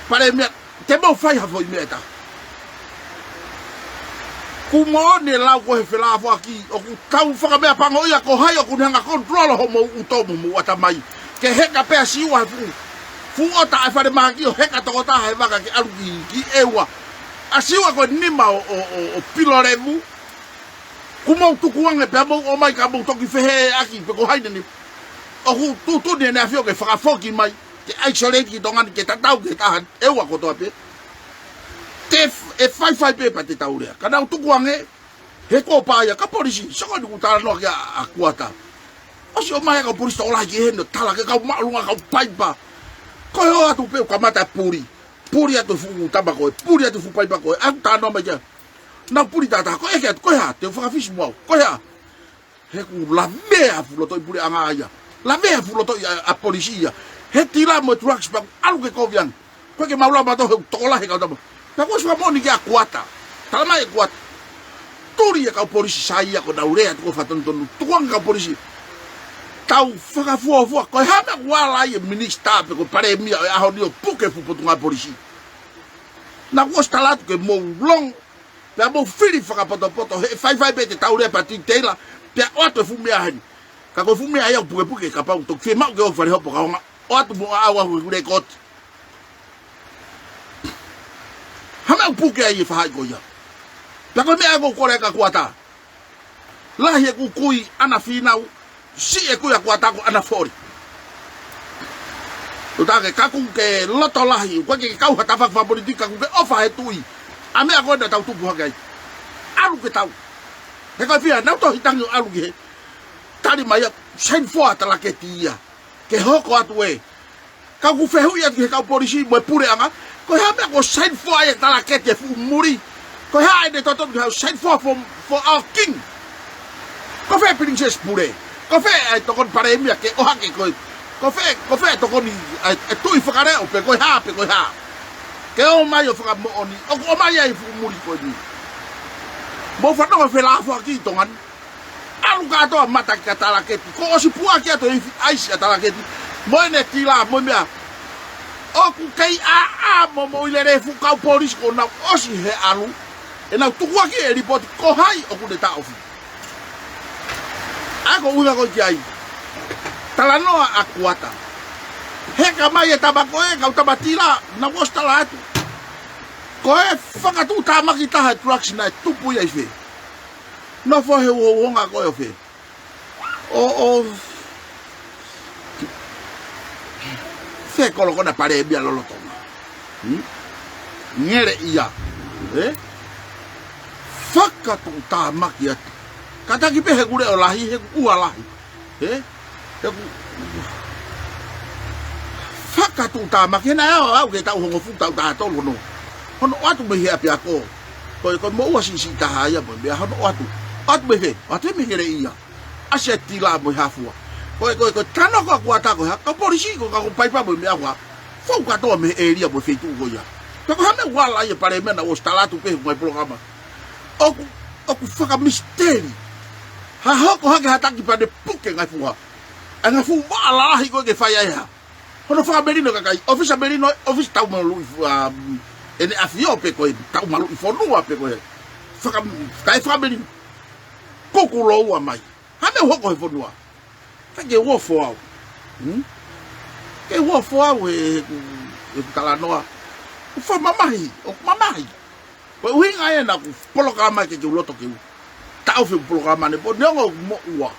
palēmia, te mau fai ha foʻi meʻa ʻe taha. Kuo moʻoni e lau ko e felāfoaki, ʻoku tau fakameʻapangoʻia ko hai ʻoku ne hanga ʻo control homou ʻuto mo homou ʻatamai. Ke heka pea Siua he fuʻu, fuʻu ʻota ʻa e falemahaki ʻo heka tokotaha he vaka ke ʻalu ki, ki ʻEua. ʻA Siua ko e nima ʻo, ʻo, ʻo, ʻo Pilolevu. Kuo mau tukuange pea mau ō mai ka mau toki feheʻaki pe ko hai ʻene nima. ʻOku tuʻutuʻuni ʻEne ʻAfio ke fakafoki mai, ke isolate ki Tonga ni ke tatau ki he taha ʻEua kotoa pē. Te f-, ʻe faifai pē pea te tau lea. Ka naʻa mau tukuange, he ko e pā ia kau polisi, soko ni kuo talanoa ki ai ʻa Kuata. ʻOsi ō mai kau polisi tokolahi ki heni ʻo tala ki he kau māʻolunga, kau paipa. Ko e ō atu pē ʻo kamata puli. Puli atu fuʻu tama ko ē, puli atu fuʻu paipa ko ē, ʻoku talanoa mai ki ai. Naʻa mau puli taha taha, ko e ʻeke atu, ko e hā, te u fakafisi mo au, ko e hā. He kuo lavea fuʻu lotoʻi puleʻanga ia. Lavea fuʻu lotoʻi ʻa, ʻa polisi ia. He tila mo e trucks pea ʻalu ke kovi ange. Ko e ke mau lava mautolu he tokolahi e kau tama. Pea kuo ʻosi fakamoʻoni ki ai ʻa Kuata. Tala mai ʻe Kuata. Tuli e kau polisi sai ia ko ʻenau lea atu ko e fakatonutonu. Tukuange kau polisi. Tau fakafuofua. Ko e hā meʻa kuo ala ai e minisitā pe ko e palēmia ʻo e ʻaho ni ʻo puke fuʻu potungāue polisi. Naʻa kuo ʻosi tala atu ke mou longo. Pea mou fili fakapotopoto, he faifai pē te tau lea pea tui teila, pea ʻoatu e fuʻu meʻa heni. Ka ko e fuʻu meʻa ia ʻoku pukepuke, kapau ʻoku toki fiemaʻu ke ō ki fale hopo kaunga, ʻoatu mo au au ʻeku lēkooti. Hā meʻa ʻoku puke ai e faʻahi ko ia. Pea ko e meʻa ʻoku ou kole kia Kuata. Lahi ʻeku kui ʻana fīnau, siʻi ʻeku kui ʻa Kuata ko ʻana foli. Tuʻu taha ke kaku ke loto lahi, ʻoku ʻikai ke kau ha tafaʻaki fakapolitiki, kaku ke ʻofa he tuʻi. ʻA e meʻa ko ē naʻa tau tupu hake ai. ʻAlu ke tau. He ko e fiha, naʻa ku tohi tangi ʻo ʻalu ki he. Tali mai ia, sign four ʻa e talaketi ia. Ke hoko atu ē. Ka ʻoku fehuʻi atu ki he kau polisi mo e puleʻanga, ko e hā meʻa kuo sign four ai e talaketi e fuʻu muli. Ko e hā ʻene totonu ke haʻu sign four for, for our king. Ko fē Pilinisesi Pule. Ko fē ʻa e tokoni palēmia ke ʻohake ko ē. Ko fē, ko fē tokoni ʻa e, ʻa e tuʻi fakaleʻo pe ko e hā pe ko e hā. Ke ō mai ʻo fakamoʻoni. ʻOku ō mai ai e fuʻu muli ko eni. Mou fanongo felāfoaki ʻi Tonga ni. ʻAlu kātoa mata ki he talaketi. Kuo ʻosi puʻaki atu e ifi ʻaisi ʻa e talaketi. Mo ʻene tila, mo e meʻa. ʻOku kei ʻāʻā mo moʻui lelei e fuʻu kau polisi kuo nau ʻosi he ʻalu. ʻEnau tukuakiʻi e lipooti ko hai ʻoku ne taʻofi. ʻA ia ko e ʻuhinga ko ē ki ai. Talanoa ʻa Kuata. Heka mai e tama ko ē, kau tama tila, naʻa ku ʻosi tala atu. Ko e fakatuʻutāmaki taha e trucks naʻe tupu ia ʻi fē. Nofo he uhouhonga ko ē ʻo fē. ʻO, ʻo, fē kolo ko ena palēmia lolotonga. Hmm? Ngele ia. Eh? Fakatuʻutāmaki atu. Kātaki pē he ʻoku leʻo lahi, he ʻoku ua lahi. Eh? He ʻoku fakatuʻutāmaki, he naʻe ō au ki he taʻu hongofulu, taʻu taha tolu hono. Hono ʻoatu mei he ʻapiako. Ko e, ko e moʻua siʻisiʻi taha ia mo e meʻa hono ʻoatu. ʻOatu mei fē, ʻoatu mei Ngele ia. ʻAsi e tila mo e hā fua. Ko e, ko e, ko e tano ko ē ʻa Kuata ko e hā, kau polisi ko ē kau paipa mo e meʻa fua. Fou kātoa mei he ʻēlia mo e feituʻu ko ia. Pea ko e hā meʻa ʻoku ala ai e palēmia naʻa ku ʻosi tala atu pē he ngaahi polokalama. ʻOku, ʻoku fakamisiteli. Ha hoko hake ha taki pea ne puke ngaahi fua. ʻA e ngaahi fuʻu vaʻa lalahi ko ē ke fai ai ha. Hono fakamelino e kakai, ʻofisa melino, ʻofisa taumaluʻi fu-, um, ʻEne ʻAfio pe ko e taumaluʻi fonua pe ko e faka-, kae fakamelino. Kuku loua mai. Hā meʻa ʻoku hoko he fonua. Ka ke uofo au. Hmm? Ke uofo au he, he, he talanoa. ʻOku fakamamahi, ʻoku mamahi. Ko e ʻuhinga ia naʻa ku polokalama ke, ke u loto ke u taʻofi ʻeku polokalama ʻanepō, neongo ʻeku moʻua.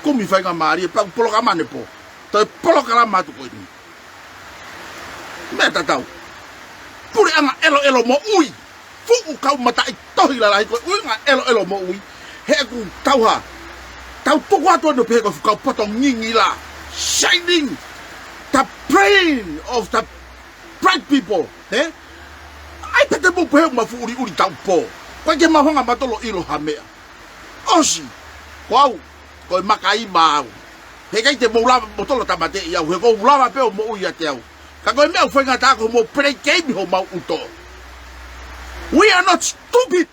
Kumi faingamālie, pea ʻeku polokalama ʻanepō. Toe polokalama atu ko eni. Meʻa tatau. Puleʻanga ʻeloʻelo moʻui. Fuʻu kau mataʻitohi lalahi ko e ʻuhinga ʻeloʻelo moʻui. He ʻoku tau hā. Tau tuku atu ʻanepō pē he ko e fuʻu kau poto ngingila. Shining. The brain of the bright people, eh? ʻAi pē te mou pehē ʻoku mafuʻuliʻuli taʻu pō. Ko e ke mau hanga mautolu ʻilo ha meʻa. ʻOsi, ko au, ko e makaiva au. He ʻikai te mou lava moutolu ʻo tāmateʻi au, he ʻoku ou lava pē ʻo moʻui ʻiate au. Ka ko e meʻa ʻoku faingataʻa ko hoʻomou play game homau ʻuto. We are not stupid.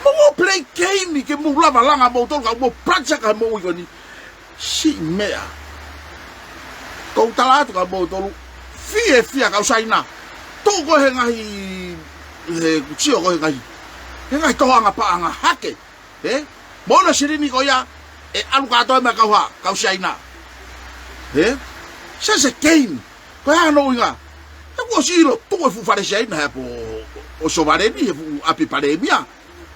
Mou ō play game ke mou lava langa moutolu ka mou practice ka mou ʻi ko eni. Siʻi meʻa. ʻOku ou tala atu kia moutolu. Fiefia kau Saina. Tuʻu koe he ngaahi, he sio koe he ngaahi, he ngaahi tohoʻanga paʻanga hake. Ē? Mo ʻene silini ko ia, ʻe ʻalu kātoa mo e kau hā, kau Siaina. Ē? Sese keini. Ko e hā hono ʻuhinga? He kuo ʻosi ʻilo tuʻu e fuʻu fale Siaina he ʻapi ʻo Sovaleni, he fuʻu ʻapi palēmia.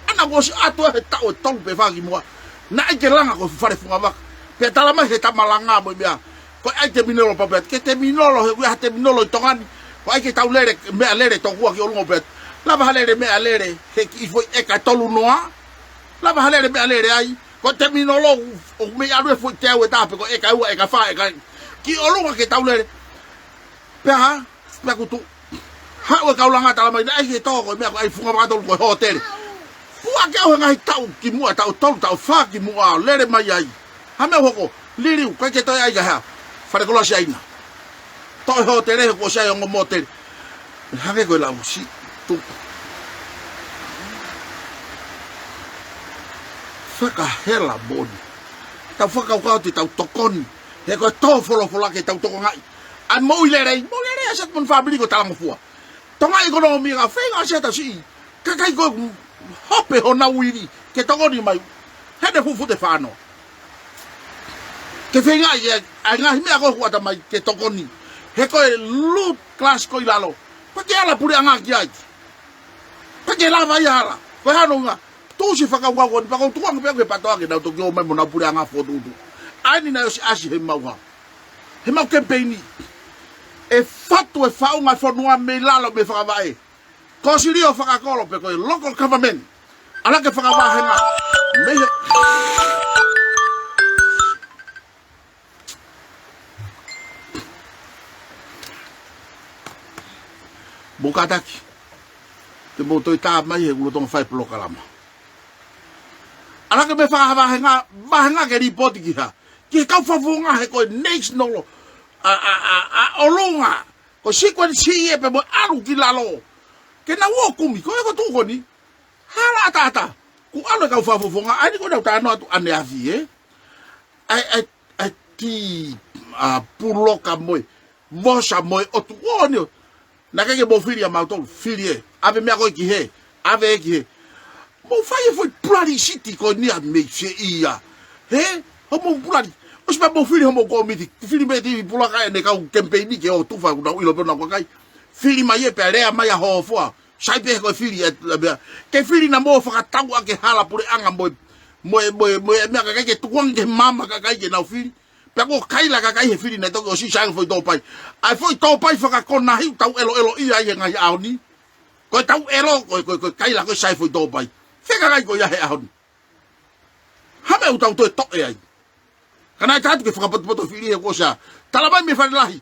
ʻAna kuo ʻosi ʻatu he taʻu ʻe tolu pe fā kimuʻa. Naʻe ʻikai ke langa ko e fuʻu fale fungavaka. Pea tala mai he tama langa mo e meʻa. Ko e ʻai teminolo pea pea. Ke teminolo he ʻoku ʻi ai ha teminolo ʻi Tonga ni. Ko e ʻai ke tau lele, meʻalele tokua ki ʻolunga pea. Lava ha lele meʻalele, he kiʻi foʻi ʻeka ʻe tolu noa. Lava ha lele meʻalele ai, ko e teminolo ʻoku mei ʻalu e foʻi teau ʻe taha pe ko e ʻeka ʻe ua, ʻeka ʻe fā, ʻeka ki ʻolunga ke tau lele. Pea hā, pea kutu. Haʻu e kau langa tala mai, naʻe ʻikai ke tō ko e meʻa ko e ʻai fungavaka tolu ko e hōtele. Puʻaki au he ngaahi taʻu kimuʻa, taʻu tolu, taʻu fā kimuʻa, lele mai ai. Ha meʻa ʻoku hoko, liliu, ʻikai ke toe ʻai ka hā, fale koloa Siaina. Toʻo e hōtele he kuo ʻosi ʻai e ongo mōtele. Hangē ko e lau siʻi tuku. Fakahela moʻoni. Tau fakakaukau te tau tokoni. He ko e tō folofola ke tau tokangaʻi ʻa e moʻui lelei. Moʻui lelei ʻa Siaina mo ʻene fāmili ko e talangofua. Tokangaʻi ʻekonōmika, feinga ʻa Siaina siʻi kakai ko ē ʻoku hope honau ivi ke tokoni mai. He ʻene fuʻu fute fānau. Ke feingaʻi ʻa e ngaahi meʻa ko ē ʻoku ʻata mai ke tokoni. He ko e loot class ko ē ʻi lalo. Pea ke ala puleʻanga ki ai. Pea ke lava ia ala. Ko e hā hono ʻuhinga? Tuʻusi fakakaukau ko eni pea ʻoku ou tukuange pē au ki he PATOA ke nau toki ō mai mo honau puleʻanga fokotuʻutuʻu. ʻA eni naʻe ʻosi ʻasi he mau hā, he mau kemipeini. ʻE fatu e faʻunga e fonua mei lalo mei he fakavaʻe. Ko e silio fakakolo pe ko e local government. ʻAlu ke fakavahenga. Mei he Mou kātaki. Te mou toe tā mai he ʻoku lolotonga fai polokalama. ʻAlu ke mei he fakavahenga, vahenga ke lipooti ki hā? Ki he kau fakafofonga he ko e national, ʻa, ʻa, ʻa, ʻa ʻolunga. Ko e sequence ia pea mo e ʻalu ki lalo. Ke nau ō kumi, ko e ko tuʻu ko eni. Hala ʻataʻatā. Kuo ʻalu e kau fakafofonga, ʻa eni ko ʻenau talanoa atu ʻaneafi, ē? ʻAi, ʻai, ʻai ti, ʻa, puloka mo e, vosa mo e ʻotu ʻo eni ʻo. Naʻe ʻikai ke mou fili ʻa mautolu, fili ē. ʻAve meʻa ko ē ki hē, ʻave ē ki hē. Mou fai e foʻi publicity ko eni ʻa mei se ia. Hē? Hoʻomou publicity. ʻOsi pea mou fili hoʻomou kōmiti. Fili mei he puloka ʻene kau kemipeini ke ō tufa ʻoku nau ʻilo pē ʻoku nau kakai. Fili mai ē pea lea mai ʻa Hofoa. Sai pē ko e fili ʻa, ʻa meʻa. Ke fili naʻa mou fakatau ʻa ke hala puleʻanga mo e, mo e, mo e, mo e meʻa kakai ke tukuange ke mama kakai ke nau fili. Pea kuo kaila kakai he fili naʻe toki ʻosi sai ko e foʻi tōpai. ʻA e foʻi tōpai fakakonahi ʻoku tau ʻeloʻelo ʻi ai he ngaahi ʻaho ni. Ko e tau ʻelo, ko e, ko e, ko e kaila ko e sai foʻi tōpai. Fē kakai ko ia he ʻaho ni. Ha meʻa ʻoku tau toe toʻe ai. Ka naʻe tatu ke fakapotopoto fili he kuo ʻosi ā. Tala mai mei Fale Lahi.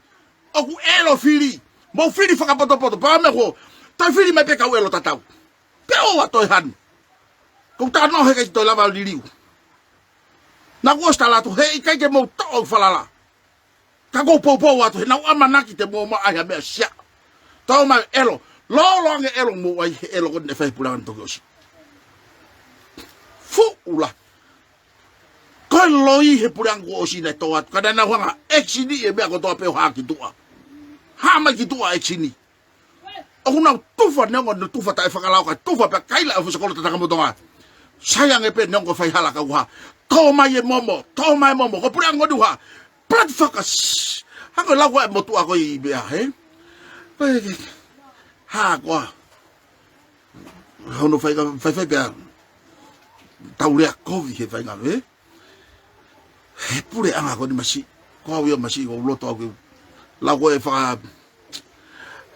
ʻOku ʻelo fili. Mou fili fakapotopoto. Pea meʻa ko. Toe fili mai pē kau ʻelo tatau. Pea ʻoua toe hanu. Ko u talanoa he ʻikai toe lava liliu. Naʻa ku ʻosi tala atu he ʻikai ke mou toʻo au falala. Ka ʻoku ou poupou atu he naʻa ku ʻamanaki te mou ō mai ʻai ha meʻa sia. Tau mai ʻelo. Lolo ange ʻelo mou ʻai he ʻelo ko eni naʻe fai he puleʻanga naʻe toki ʻosi. Fuʻu lahi. Ko e loi he puleʻanga kuo ʻosi naʻe tō atu. Ka naʻa nau hanga ʻekisini e meʻa kotoa pē ʻo hā ki tuʻa. Hā mai ki tuʻa ʻekisini. ʻOku nau tufa neongo nau tufa taʻefakalao ka tufa pea kaila ʻa e fuʻu sekolo tataka mo Tonga. Sai ange pē neongo fai hala ka u hā. Tō mai e momo, tō mai e momo. Ko e puleʻanga ʻoku nau hā. Blood fuckers. Hangē ko e lau ko ē ʻa e motuʻa ko ē ʻi meʻa, hē? Ko e, hā koā. Hono fai ka, fai fai pea. Tau lea kovi he fai ngā, hē? He puleʻanga ko eni masiʻi. Ko au ia masiʻi ko u loto au ke u. Lau ko e faka,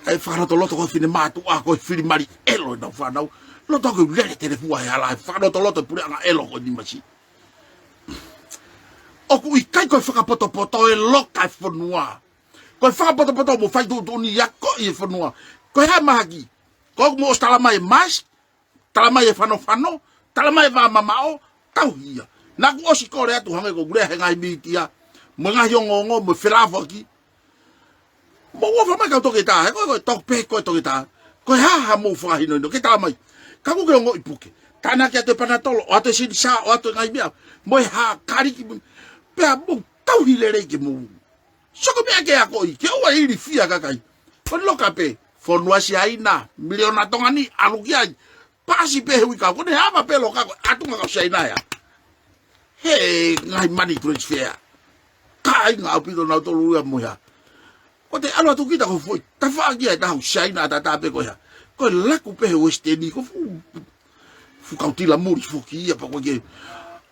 ʻa e fakalotoloto ko e finemātuʻa ko e fili mali ʻelo ʻenau fānau. Loto au ke u lele telefua he hala he fakalotoloto e puleʻanga ʻelo ko eni masiʻi. ʻOku ʻikai ko e fakapotopoto e loka e fonua. Ko e fakapotopoto mo fai tuʻutuʻuni ia ko e fonua. Ko e hā mahaki. Ko ʻoku mou ʻosi tala mai e mask, tala mai e fanofano, tala mai e vā mamaʻo, tauhi ia. Naʻa ku ʻosi kole atu hangē ko e lea he ngaahi mītia, mo e ngaahi ongoongo, mo e felafoaki. Mou ʻofa mai kau toketā, he ko e, ko e toki pē ko e toketā. Ko e hā haʻamou fakahinohino, ke tala mai. Ka ʻoku ke ongoʻi puke. Tānaki atu e panatolo, ʻoatu e sinisā, ʻoatu e ngaahi meʻa. Mo e hā, kaliki, mo, pea mou tauhi lelei ke mou. Sio ko e meʻa ke akoʻi, ke ʻoua ʻe ilifia e kakai. Ko e loka pē, fonua Siaina, miliona Tonga ni, ʻalu ki ai. Paasi pē he uike, ko ʻene hā mai pē loka ko e ʻatunga kau Siaina ia. He ngaahi money transfer. Kāinga ʻaupito nautolu ia mo e hā. Ko ʻete ʻalu atu kita ko e foʻi tafaʻaki ia ʻe taha ʻo Siaina ʻataʻatā pē ko e hā. Ko e laku pē he Western ko e fuʻu, fuʻu kautila muli foki ia pea ko e ke.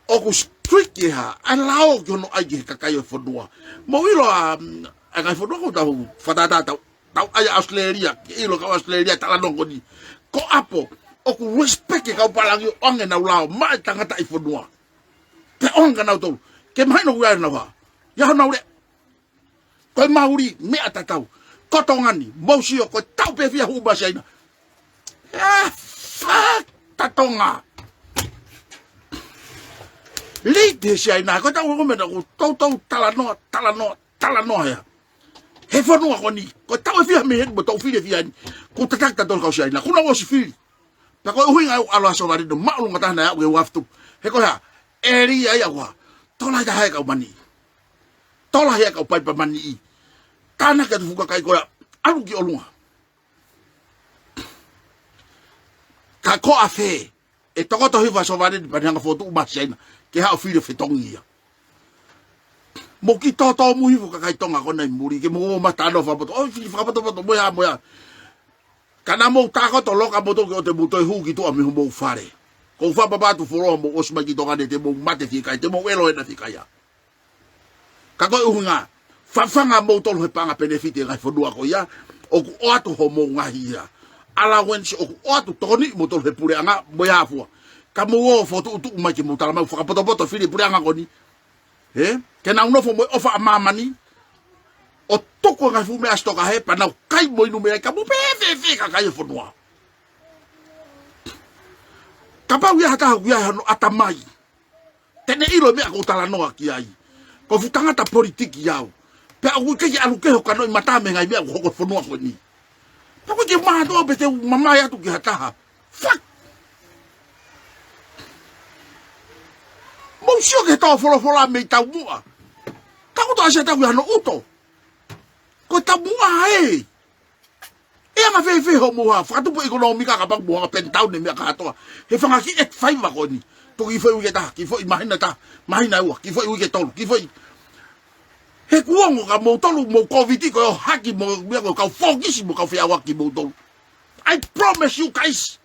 ʻOku strict e hā, ʻa e lao ki hono ʻai ki he kakai ʻo e fonua. Mou ʻilo ʻa, mm, ʻa e ngaahi fonua ko ʻetau fakatātā tau, tau ʻai ʻa Australia, ke ʻilo kau Australia talanoa ko eni. Ko ʻapo, ʻoku respect e kau pālangi ʻo ʻoange ʻenau lao maʻa e tangataʻi fonua. Ke ʻoange kia nautolu, ke mahino ʻoku ʻi ai ʻenau hā. ʻI ai honau lea. Ko e mauli, meʻa tatau. Ko Tonga ni, mou sio, ko e taʻu pē fiha hū mai Siaina. E, fuck, ta Tonga. Lī te Siaina, ko e taʻu ko e meʻa, ko e toutou talanoa, talanoa, talanoa ia. He fonua ko eni, ko e taʻu ʻe fiha mei heni, mo e taʻu fili ʻe fiha ni. Ko e tataki tautolu kau Siaina, kuo nau ʻosi fili. Pea ko e ʻuhinga ʻeku ʻalu ʻa Sovaleni ʻo māʻolunga taha naʻe aʻu ki he uafu tupu. He ko e hā, ʻe lī ai ʻa e hā. Tola ʻi taha e kau mani. Tola ʻi he kau paipa mani. Tānaki atu fuʻu kakai ko ia, ʻalu ki ʻolunga. Ka ko ʻafē, ʻe tokoto hifo ʻa Sovaleni pea ne hanga ʻo fokotuʻu mai Siaina, ke haʻu ʻo fili ʻo fetongi ia. Mou kiʻi tōtōmuʻa hifo kakai Tonga ko ena ʻi muli, ke mou ō mai ʻo talanoa fakapoto, ʻo fili fakapotopoto, mo e hā, mo e hā. Ka naʻa mou tākoto loka moutolu ke ʻoua te mou toe hū ki tuʻa mei homou fale. Ko e fakapapau atu fuoloa mou ʻosi mai ki Tonga ni te mou mate fika ia, te mou ʻelo ena fika ia. Ka ko e ʻuhinga, fafanga moutolu he paʻanga penefiti e ngaahi fonua ko ia, ʻoku ʻoatu homou ngaahi ia. Allowance ʻoku ʻoatu tokoni moutolu he puleʻanga, mo e hā fua. Ka mou ō fokotuʻutuʻu mai ke mou tala mai fakapotopoto fili puleʻanga ko eni. He? Ke nau nofo mo e ʻofa ʻa māmani. ʻO tuku e ngaahi fuʻu meʻa ʻasi toka he pea nau kai mo inu mei ai ka mou pehē fēfē kakai e fonua. Kapau ʻe ʻi ai ha taha ʻoku ʻi ai hano ʻatamai. Te ne ʻilo e meʻa ʻoku ou talanoa ki ai. Ko e fuʻu tangata politiki au. Pea ʻoku ʻikai ke ʻalu kehe ʻo kanoʻi mata mei he ngaahi meʻa ʻoku hoko he fonua ko eni. Pea ʻoku ʻikai ke u mātuʻa pē te u mamae atu ki ha taha. Fuck! Mou sio ki he tō folofola mei taumuʻa. Ka ʻoku tō ʻasi ha taha ʻoku ʻi ai hano ʻuto. Ko e taumuʻa ē. ʻE anga fēfē hoʻomou hā, fakatupu ʻekonōmika kapau mou hanga ʻo peni taune meʻa kātoa. He fanga kiʻi ʻeti faiva ko eni. Toki foʻi uike taha, kiʻi foʻi māhina taha, māhina ua, kiʻi foʻi uike tolu, kiʻi foʻi. He kuo ongo kia moutolu, mou kōviti ko e ʻohake mo e meʻa ko e kau fōkisi mo e kau feʻauaki moutolu. I promise you guys.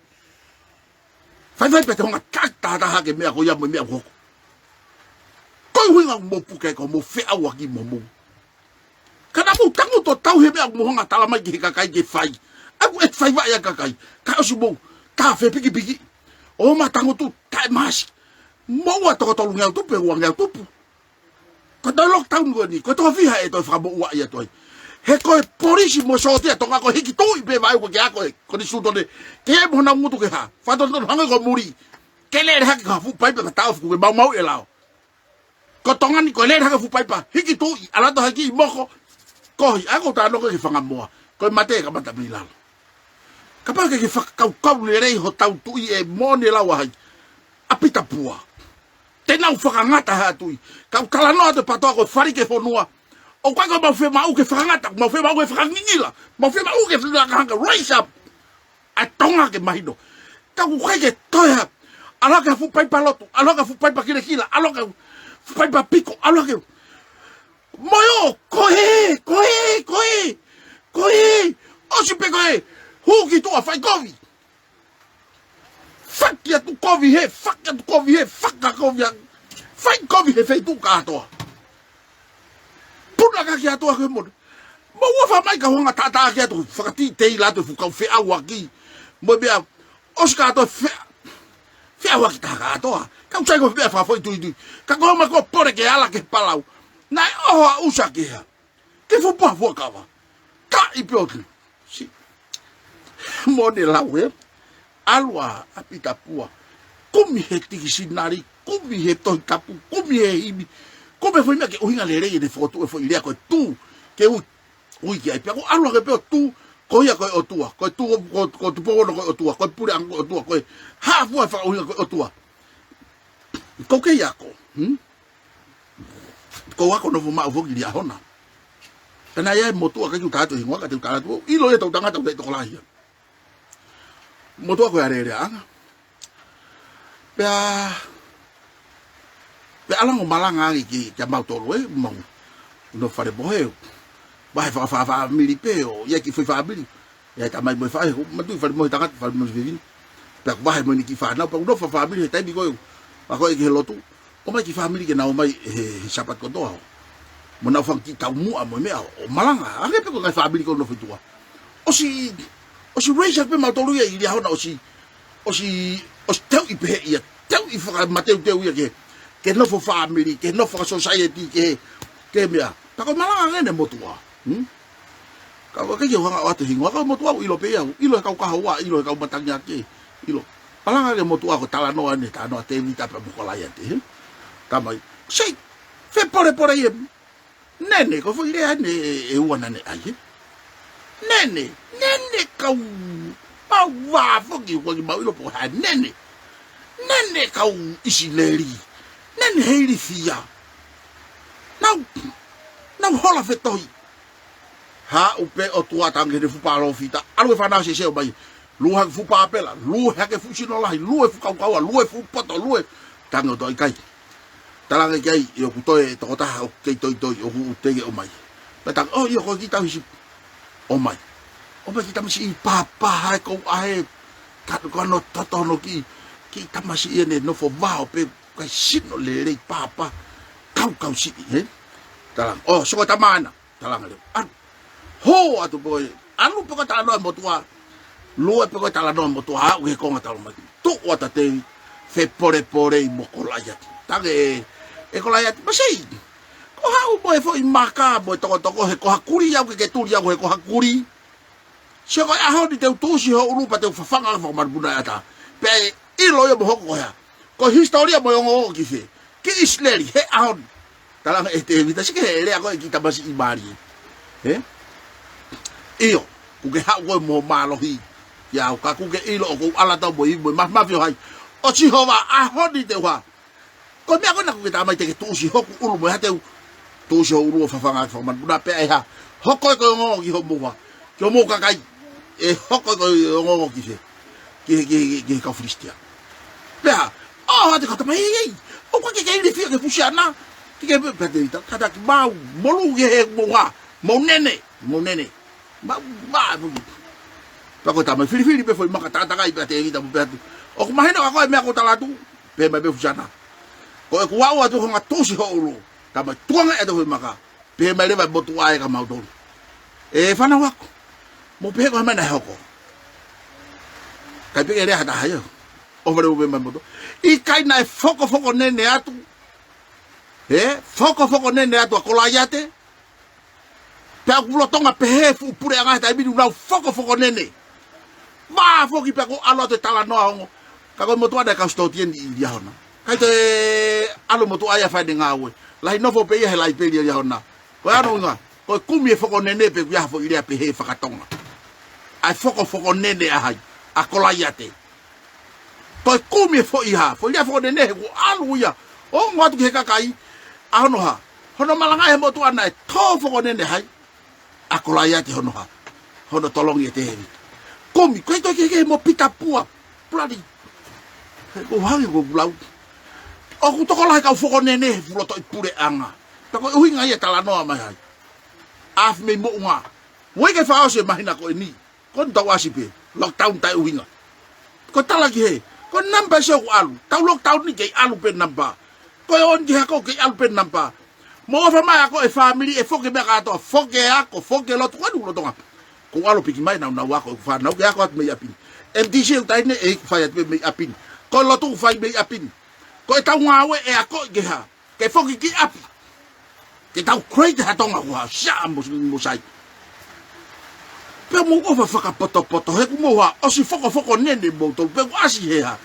Faifai pē te u hanga ʻo taki tahataha hake e meʻa ko ia mo e meʻa ʻoku hoko. Ko e ʻuhinga ʻoku mou puke ko hoʻomou feʻauaki mo hoʻomou. Ka naʻa mou tangutu ʻo tauhi e meʻa ʻoku mou hanga ʻo tala mai ki he kakai ke fai. ʻOku ʻe faiva ia kakai. Ka ʻosi mou tā fepikipiki. ʻO ma tangutu taʻe mask. Mou ua toko tolungeau tupu, uangeau tupu. Ko e toe lockdown ko eni, ko e toko fiha ʻe toe fakamoʻua ia toe. He ko e polisi mo e sōtia Tonga ko e hiki tuʻi pē vaʻu ko e ke ako e, ko e ni sūtone. Ke mo honau ngutu ke hā. Fakatonutonu hangē ko muli. Ke lele hake ko ha fuʻu paipa ka taʻofi kuo ke maumauʻi e lao. Ko Tonga ni ko e lele hake fuʻu paipa. Hiki tuʻi, ʻalu atu ha kiʻi moko. Kohi, ʻa ʻoku ou talanoa ki he fanga moa. Ko e mate ka mata mei lalo. Kapau ʻoku ke fakakaukau lelei hotau tuʻi ʻe moʻoni e lau ʻa hai. ʻApitapua. Te nau fakangata ha tuʻi. Ka u talanoa atu e pātoa ko e fali ki he fonua. ʻOku ʻikai ko ʻemau fiemaʻu ke fakangata, ʻemau fiemaʻu ke fakangingila. ʻEmau fiemaʻu ke fakangata, raise up. ʻA Tonga ke mahino. Ka ʻoku ʻikai ke toe ha. ʻAlu hake ha fuʻu paipa lotu, ʻalu hake ha fuʻu paipa kilakila, ʻalu hake ha fuʻu paipa piko, ʻalu hake. Moʻoni, ko ē, ko ē, ko ē, ko ē. ʻOsi pē ko ē, hū ki tuʻa fai kovi. Faki atu kovi hē, faki atu kovi hē, faka kovi atu. Fai kovi he feituʻu kātoa. Puna ka ki atu ake mona. Mou ua fa mai ka hanga ʻo tātā ki atu, fakatiteila atu e fuʻu kau feʻauaki. Mo e meʻa, ʻosi kātoa fea-, feʻauaki taha kātoa. Kau sai ko e meʻa fakafoʻituitui. Ka ko e hā mai ko e pole ke ala ki he palau. Naʻe ʻoho ʻa ʻusa ke hā. Ke fupa fuakava. Ka ʻi pio ki. Si. Mo ne lau ē. ʻAlu ʻa ʻApitapua. Kumi he tikisinali. kumi he Tohi Tapu, kumi he himi, kumi he foʻi meʻa ke ʻuhinga lelei ʻene fokotuʻu e foʻi lea ko e tū, ke ui, ui ki ai. Pea ʻoku ʻalu hake pē ʻo tū, ko ia ko e ʻOtua, ko e tū, ko, ko Tupou Ono ko e ʻOtua, ko e Puleʻanga ko e ʻOtua, ko e hā fua e fakaʻuhinga ko e ʻOtua. Ko e kei ako, hmm? Ko e ako nofo maʻu foki Liahona. Pea naʻe ʻi ai e motuʻa, ʻikai ke u tala atu e hingoa, ka te u tala atu, ʻilo ia ʻe he toʻutangata ʻoku teʻeki tokolahi ia. Motuʻa ko e alēleaʻanga. Pea, pea ʻalu ange ʻo malanga ange ki, kia mautolu ē, mau nofo fale mohe, vahe fakafāmili pē ʻo, ʻi ai e kiʻi foʻi fāmili. ʻI ai e tamai mo e faʻē, ʻoku matuʻi fale mohe tangata, fale mohe fefine. Pea ʻoku vahe mo ʻene kiʻi fānau, pea ʻoku nofo fāmili he taimi ko ē, ʻa ko ē ki he lotu. ʻOmai e kiʻi fāmili ke nau ō mai he, he Sāpate kotoa ʻo, mo nau fanga kiʻi taumuʻa mo e meʻa ʻo, ʻo malanga. Hangē pē ko e ngaahi fāmili ko ē ʻoku nofo ʻi tuʻa. ʻOsi, ʻosi raise up pē mautolu ia ʻi Liahona ʻosi, ʻosi, ʻosi teuʻi pehē ia, teuʻi fakateuteu ia ke, ke nofo fāmili, ke nofo fakasōsaieti, ke, ke meʻa. Pea ko e malanga ange ʻene motuʻa. Hmm? Ka ʻoku ʻikai ke u hanga ʻo ʻoatu e hingoa, ka ko e motuʻa ʻoku ʻilo pē ia, ʻilo ʻe he kau kahaʻu, ʻilo ʻe he kau matangi ake, ʻilo. Malanga ange e motuʻa ko e talanoa ʻene talanoa Tēvita pea mo Kolaiate, he? Tamai, sei, fepolepole ia, nene, ko e foʻi lea ʻeni ʻe, ʻe ua naʻa ne ʻai, he? Nene, nene kau, mau vā foki, ʻoku ʻikai ke mau ʻilo pe ko e hā e nene. Nene kau ʻIsileli, nene he ilifia. Nau, nau hola fetohi. Haʻu pē ʻOtua, tangi he fuʻu palōfita, ʻalu e fānau seseo mai. Lue hake fuʻu pāpela, lue hake fuʻu sino lahi, lue fuʻu kaukaua, lue fuʻu poto, lue. Tangi ʻOtua ʻikai. Talaange ki ai, ʻe ʻoku toe tokotaha ʻoku kei toitoi, ʻoku teʻeki ʻomai. Pea tangi, ʻo ʻio ko e kiʻi tauhi sipi. ʻOmai. ʻOmai kiʻi tamasiʻi pāpā, hae kou ʻahe, ka, ka no toto no kiʻi, kiʻi tamasiʻi ʻene nofo vao pē, kae sino lelei pāpā, kaukau siʻi, he? Talaange, ʻo, sio ko e tama ena. Talaange leva, ʻalu. Hō atu pē ko e, ʻalu pē ko e talanoa e motuʻa. Lue pē ko e talanoa e motuʻa, aʻu he konga talamai. Tuʻu atu ʻa Tēvita, fepolepolei mo Kolaiate. Tangi ē, ʻe Kolaiate, masei. Ko e haʻu mo e foʻi maka, mo e tokotoko, he ko ha kulī au ke ke tuli au, he ko ha kulī. Sio ko e ʻaho ni te u tuʻusi ho ʻulu pea te u fafanga fakamanupuna e ʻatā. Pea ʻe ʻilo ia mo hoko ko e hā. Ko e hisitōlia mo e ongoongo ki fē. Ki ʻIsileli, he ʻaho ni. Talaange ʻe Tēvita, sio ki he lea ko ē kiʻi tamasiʻi mālie. He? ʻIo, kuo ke haʻu koe mo e mālohi. Ia au ka kuo ke ʻilo ʻoku ou ʻalu atu au mo e ivi mo e mafimafi ʻo hai. ʻO Sihova, ʻaho ni te u hā. Ko e meʻa ko ena kuo ke tā mai te ke tuʻusi hoku ʻulu mo e hā te u. Tuʻusi ho ʻulu ʻo fafanga fakamanupuna pea ʻe hā. Hoko ē ko e ongoongo ki homou hā. Ki homou kakai. ʻE hoko ē ko e ongoongo ki fē. Ki he, ki he, ki he kau Filisitia. Pea, ʻo, ʻa te kau tamai, ei, ei. ʻOku ke kei ilifia ke fusi ana. Ke ke pē, pea Tēvita, kātaki mau, molu ki he mou hā. Mou nene, mou nene. Mau, mau, mau. Pea ko e tamai filifili pē foʻi maka tātakai pea Tēvita mo pehē atu. ʻOku mahino ʻa ko e meʻa ʻoku ou tala atu. Pehē mai pē fusi ana. Ko ʻeku aʻu atu hono tuʻusi ho ʻulu. Tamai tukuange ʻe te foʻi maka. Pehē mai leva e motuʻa ē kia mautolu. ʻE fānau ako. Mou pehē ko e hā e meʻa naʻe hoko. ʻIkai pē ke lea ha taha ia. ʻOfa leva pē mai motuʻa. ʻIkai naʻe fokofoko nene atu. He? Fokofoko nene atu ʻa Kolaiate. Pea ʻoku lolotonga pehē fuʻu puleʻanga he taimi ni ʻoku nau fokofoko nene. Vā foki pea ʻoku ʻalu atu e talanoa ongo. Ka ko e motuʻa naʻe kau sitōtieni ʻi Liahona. ʻIkai toe ʻalu e motuʻa ia ʻo fai ʻene ngāue. Lahi nofo pē ia he laipeli ʻo Liahona. Ko e hā hono ʻuhinga, ko e kumi e foko nene pē ʻoku ʻi ai ha foʻi lea pehē fakatonga. ʻA e fokofoko nene ʻa hai, ʻa Kolaiate. Ko e kumi e foʻi hā, foʻi lea foko nene he ʻoku ʻalu ia. ʻO ongo atu ki he kakai, ʻa hono hā. Hono malanga he motuʻa naʻe tō foko nene hai. ʻA Kolaiate hono hā. Hono tolongi ʻe Tēvita. Kumi, ko e toi kehekehe mo Pita Pua. Pulali. He ko e hā ʻoku ou lau. ʻOku tokolahi e kau foko nene he fuʻu lotoʻi puleʻanga. Pea ko e ʻuhinga ia e talanoa mai hai. Afi mei moʻunga. Uike fakaʻosi e māhina ko eni. Ko eni tau ʻasi pē. Lockdown taʻeʻuhinga. Ko e tala ki hē. Ko e namba ʻe sio ʻoku ʻalu. Tau lockdown ni kei ʻalu pē namba. Ko e ō ni ki he ako kei ʻalu pē namba. Mou ʻofa mai ako e fāmili ʻe foki e meʻa kātoa. Foki e ako, foki e lotu, ko eni lolotonga. Ko e ʻalu piki mai naʻa nau ako e fānau ke ako atu mei ʻapi ni. M T C ʻoku taʻe ʻi heni ʻe fai atu pē mei ʻapi ni. Ko e lotu ʻoku fai mei ʻapi ni. Ko e tau ngāue ʻe ako ke hā. Ke foki ki ʻapi. Ke tau create ha Tonga ʻoku hā, sia mo, mo sai. Pea mou ʻofa fakapotopoto, he ʻoku mou hā, ʻosi fokofoko nene moutolu, pea ʻoku ʻasi he hā.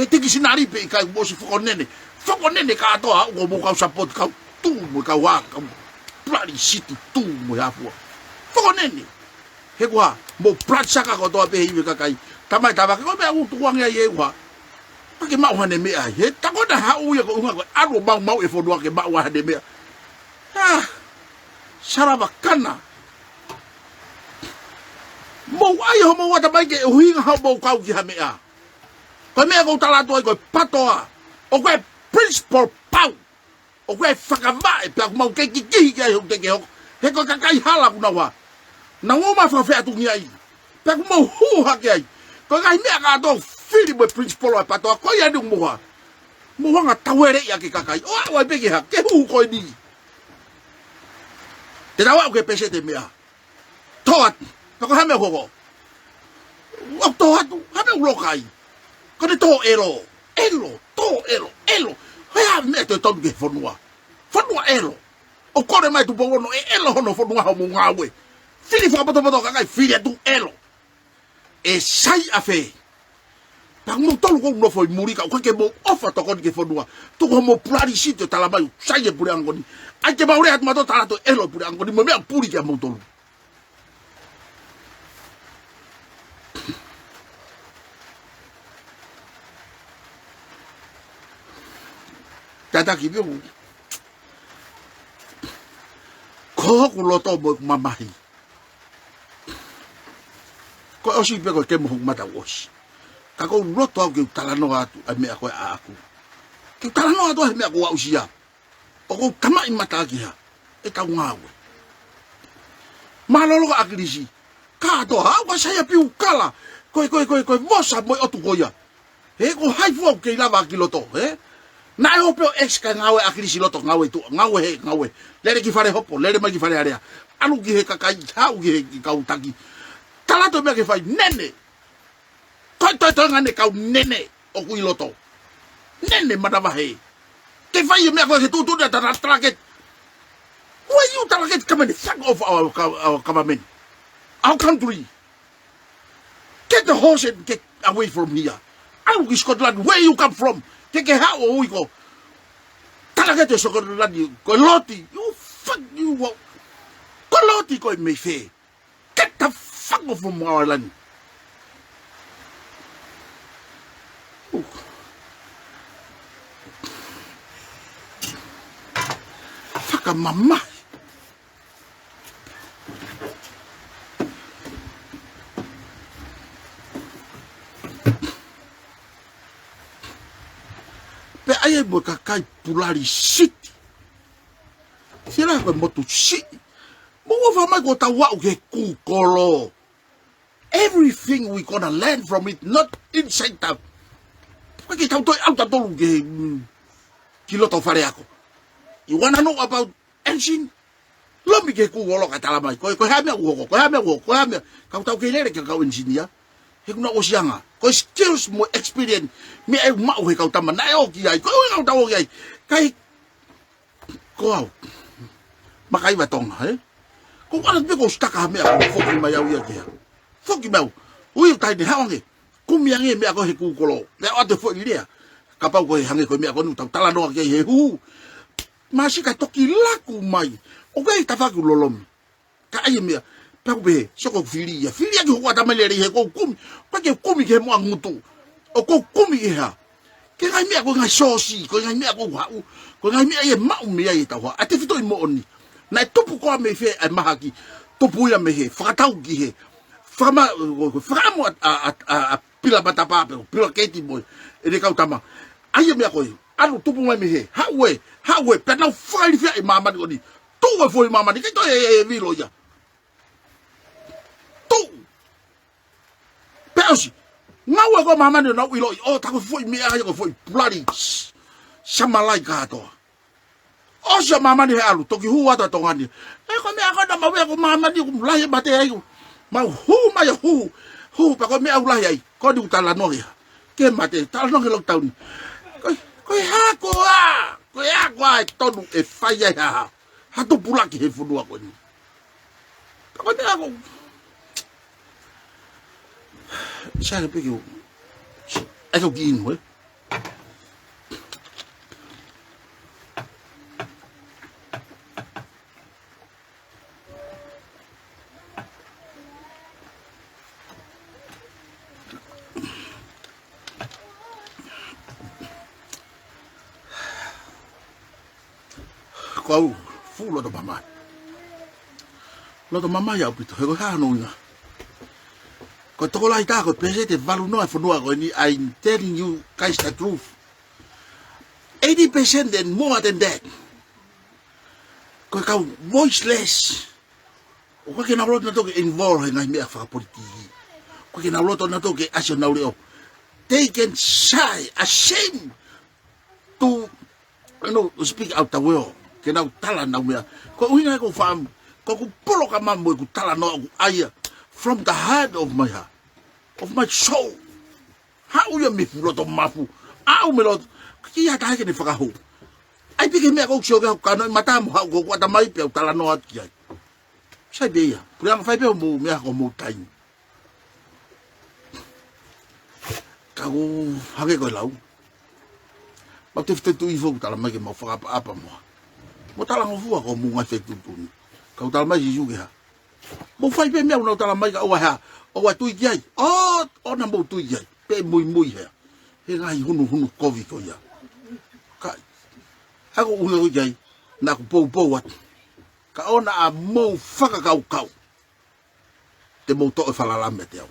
He tikisinali pē ʻikai, mou ʻosi fokonene. Fokonene kātoa, ʻoku mou kau support, kau Tū mo e kau ā, kau Puleʻanga Siti, Tū mo e Hafua. Fokonene. He kuo hā, mou bloodsucker kotoa pē he ivi e kakai. Tamai tavake, ko e meʻa ʻoku tukuange ai e uha. Pea ke maʻu haʻane meʻa ai. He tā ko ena haʻu ia ko e ʻuhinga ko e ʻalu ʻo maumau e fonua ke maʻu haʻane meʻa. Ah, salavakana. Mou ʻai hoʻomou ʻatamai ke ʻuhinga hoʻomou kau ki ha meʻa. Ko e meʻa ʻoku ou tala atu ai ko e PATOA. ʻOku ʻi ai e principle pau. ʻOku ʻi ai e fakavaʻe, pea ʻoku mau kei kikihi ki ai hoʻo teʻeki ke hoko. He ko e kakai hala ʻoku nau hā. Nau ō mai ʻo fakafeʻatungiaʻi. Pea ʻoku mau hū hake ai. Ko e ngaahi meʻa kātoa ʻoku fili mo e principle ʻa e PATOA, ko ia eni ʻoku mau hā. Mau hanga ʻo taueleʻi ʻaki e kakai. ʻO aʻu ai pē ke hā, ke hū ko eni. Te tau aʻu ki he peseti e meʻa. Tō atu. Pea ko e hā e meʻa ʻoku hoko? ʻOku tō atu. Hā e meʻa ʻoku loka ai? Ko ʻene tō ʻelo. ʻElo. Tō ʻelo. ʻElo. Ko e hā e meʻa ʻe totonu ki he fonua? Fonua ʻelo. ʻOku kole mai Tupou Ono ʻe ʻelo hono fonua hoʻomou ngāue. Fili fakapotopoto kakai, fili atu ʻelo. ʻE sai ʻafē? Pea ko moutolu ʻoku mou nofo ʻi muli ka ʻoku ʻikai ke mou ʻofa ʻo tokoni ki he fonua. Tuku hoʻomou Puleʻanga Siti ʻo talamai ʻoku sai e puleʻanga ko eni. ʻAi ke mau lea atu mautolu ʻo tala atu e ʻelo e puleʻanga ko eni mo e meʻa ʻoku puli kia moutolu. Tataki pē ʻoku. Ko hoku loto mo ʻeku mamahi. Ko e ʻosi pē ko e kemo hoku mata ʻosi. Ka ʻoku ou loto au ke u talanoa atu ʻa e meʻa ko ē ʻaʻaku. Ke u talanoa atu ʻa e meʻa kuo u aʻusia. ʻOku ou tamaʻi mata ki hā? ʻEtau ngāue. Mālōlō ʻa ʻAkilisi. Kātoa, au ka sai a piu kala. Ko e, ko e, ko e, ko e vosa mo e ʻotu ko ia. He ko hai fua ʻoku kei lava ki loto, he? Naʻe ō pē ʻo ʻesi kae ngāue ʻa ʻAkilisi loto, ngāue tuʻa, ngāue hē, ngāue. Lele ki fale hopo, lele mai ki Fale Alea. ʻAlu ki he kakai, haʻu ki he kau taki. Tala atu e meʻa ke fai, nene. Ko e toetoenga ʻene kau nene, ʻoku ʻi loto. Nene manavahē. Ke fai e meʻa ko ē ke tuʻutuʻuni ʻa e tala-, target. Why you target come and fuck off our, our government? Our country. Get the horse and get away from here. ʻAlu ki Scotland, where you come from? Ke ke haʻu ʻo ui ko. Target e Scotland, ko e loti. You fuck you. Ko e loti ko e mei fē. Get the fuck off from our land. Fakamamahi. Pea ʻai mo e kakai Puleʻanga Siti. Sila ko e motu siʻi. Mou ō mai ko ʻetau aʻu ki he kū kolo. Everything we gonna learn from it, not inside the. Ko e ke tau toe ʻalu tautolu ki he, mm, ki loto fale ako. You wanna know about engine? Lomi ki he kū kolo kae talamai. Ko e, ko e hā e meʻa ʻoku hoko, ko e hā e meʻa ʻoku hoko, ko e hā e meʻa. Kau tau kei lele ki he kau engineer. He ʻoku nau ʻosi anga. Ko e skills mo e experience. Meʻa ʻe maʻu he kau tama. Naʻe ō ki ai. Ko e ʻuhinga ʻoku tau ō ki ai. Kai Ko au. Makaiva Tonga, he? Ko au pē ko e sitaka ha meʻa ko e foki mai au ia ki hā. Foki mai au. Ui ʻo taʻe ne haʻu ange. Kumi ange meʻa ko ē he kū kolo. Pea ʻoatu e foʻi lea. Kapau ko e hangē ko e meʻa ko eni ʻoku tau talanoa ki ai he hū. Māsika toki laku mai. ʻOku ʻi ai e tafaʻaki ʻoku lolomi. Ka ʻai e meʻa, pea ʻoku pehē, sio ko e fili ia. Fili ʻaki hoku ʻatamai lelei he ʻoku ou kumi. Pea ke kumi ki he moʻa ngutu. ʻOku ou kumi ki hā? Ki he ngaahi meʻa ko e ngaahi sōsi, ko e ngaahi meʻa ʻoku ou haʻu. Ko e ngaahi meʻa ia ʻe maʻu mei ai ʻetau hā. ʻA e tefitoʻi moʻoni. Naʻe tupu koā mei fē ʻa e mahaki. Tupu ia mei hē, fakatau ki hē. Fakama-, fakaʻamu ʻa, ʻa, ʻa, ʻa, ʻa Pila Matapā pē, Pila Keiti mo e, ʻene kau tama. ʻAi e meʻa ko ē, ʻalu tupu mai mei hē, haʻu ē, haʻu ē, pea nau fakailifiaʻi e māmani ko eni. Tuʻu e foʻi māmani, kei toe e, e, e vilo ia. Tuʻu. Pea ʻosi. Ngāue ko e māmani ʻo nau ʻiloʻi, ʻo tā ko e foʻi meʻa ia ko e foʻi pulali. Samalai kātoa. ʻOsi ʻa māmani he ʻalu, toki hū atu ʻa Tonga ni. ʻE ko e meʻa ko ena mau ʻea ko māmani, ʻoku lahi e mate ai ko. Mau hū mai ʻo hū, hū, pea ko e meʻa ʻoku lahi ai. Ko eni ʻoku talanoa ki hā. Ke mate, talanoa ki he lockdown. Ko, ko e hā koā, ko e hā koā ʻe tonu ʻe fai ai ha, ha tupulaki he fonua ko eni. Pea ko e meʻa ko. Sai pē ki u. ʻAi kau ki inu, ē? Ko au fuʻu loto mamahi. Loto mamahi ʻaupito, he ko e hā hono ʻuhinga? Ko e tokolahi tā, ko e pēseti ʻe valu noa e fonua ko eni, I'm telling you guys the truth. Eighty percent and more than that. Ko e kau voiceless. ʻOku ʻikai ke nau loto nautolu ke involve he ngaahi meʻa fakapolitiki. ʻOku ʻikai ke nau loto nautolu ke ʻasi honau leʻo. They can shy, ashamed to, you know, speak out the world. Ke nau tala honau meʻa. Ko e ʻuhinga ia ʻoku ou faʻa, ko ʻeku polokalama mo ʻeku talanoa ʻoku ʻai ia from the heart of my heart, of my soul. Haʻu ia mei he fuʻu loto mafu. Aʻu mei loto. ʻIkai ha taha ke ne fakahū. ʻAi pē ke meʻa ʻoku ou sio ki ai, ʻoku ou kanoʻi mata mo haʻu ko ʻeku ʻatamai pea u talanoa atu ki ai. Sai pē ia. Puleʻanga, fai pē hoʻomou meʻa, ko hoʻomou taimi. Ka ʻoku hangē ko e lau. Mau tefitoʻi tuʻi foʻou talamai ke mau fakaʻapaʻapa mo ha. Mo talangofua ko hoʻomou ngaahi fetuʻutuʻuni. Ka ʻoku talamai ʻe Sīsū ke hā? Mou fai pē meʻa ʻoku nau talamai, ka ʻoua hā, ʻoua tui ki ai. ʻO, ʻoua naʻa mou tui ki ai. Pea muimui hē. He ngaahi hunuhunu kovi ko ia. Ka, ʻa ia ko e ʻuhinga ko ē ki ai, naʻa ku poupou atu. Ka ʻoua naʻa mou fakakaukau te mou toʻo e falala meiate au.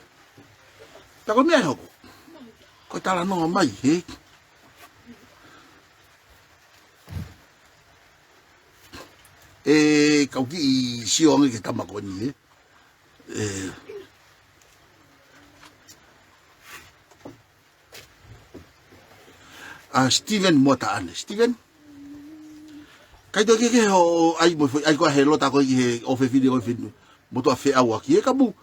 Pea ko e meʻa ʻe hoko. Ko e talanoa mai, hē? ʻE, kau kiʻi sio ange ki he tama ko eni, hē? ʻE. ʻA Steven Motaʻane. Steven? Kai toki ke ho ʻai mo e foʻi, ʻai ko ē he lota ko ē ki he ʻofefine ko ē finu. Motuʻa feʻauaki. ʻE kapu.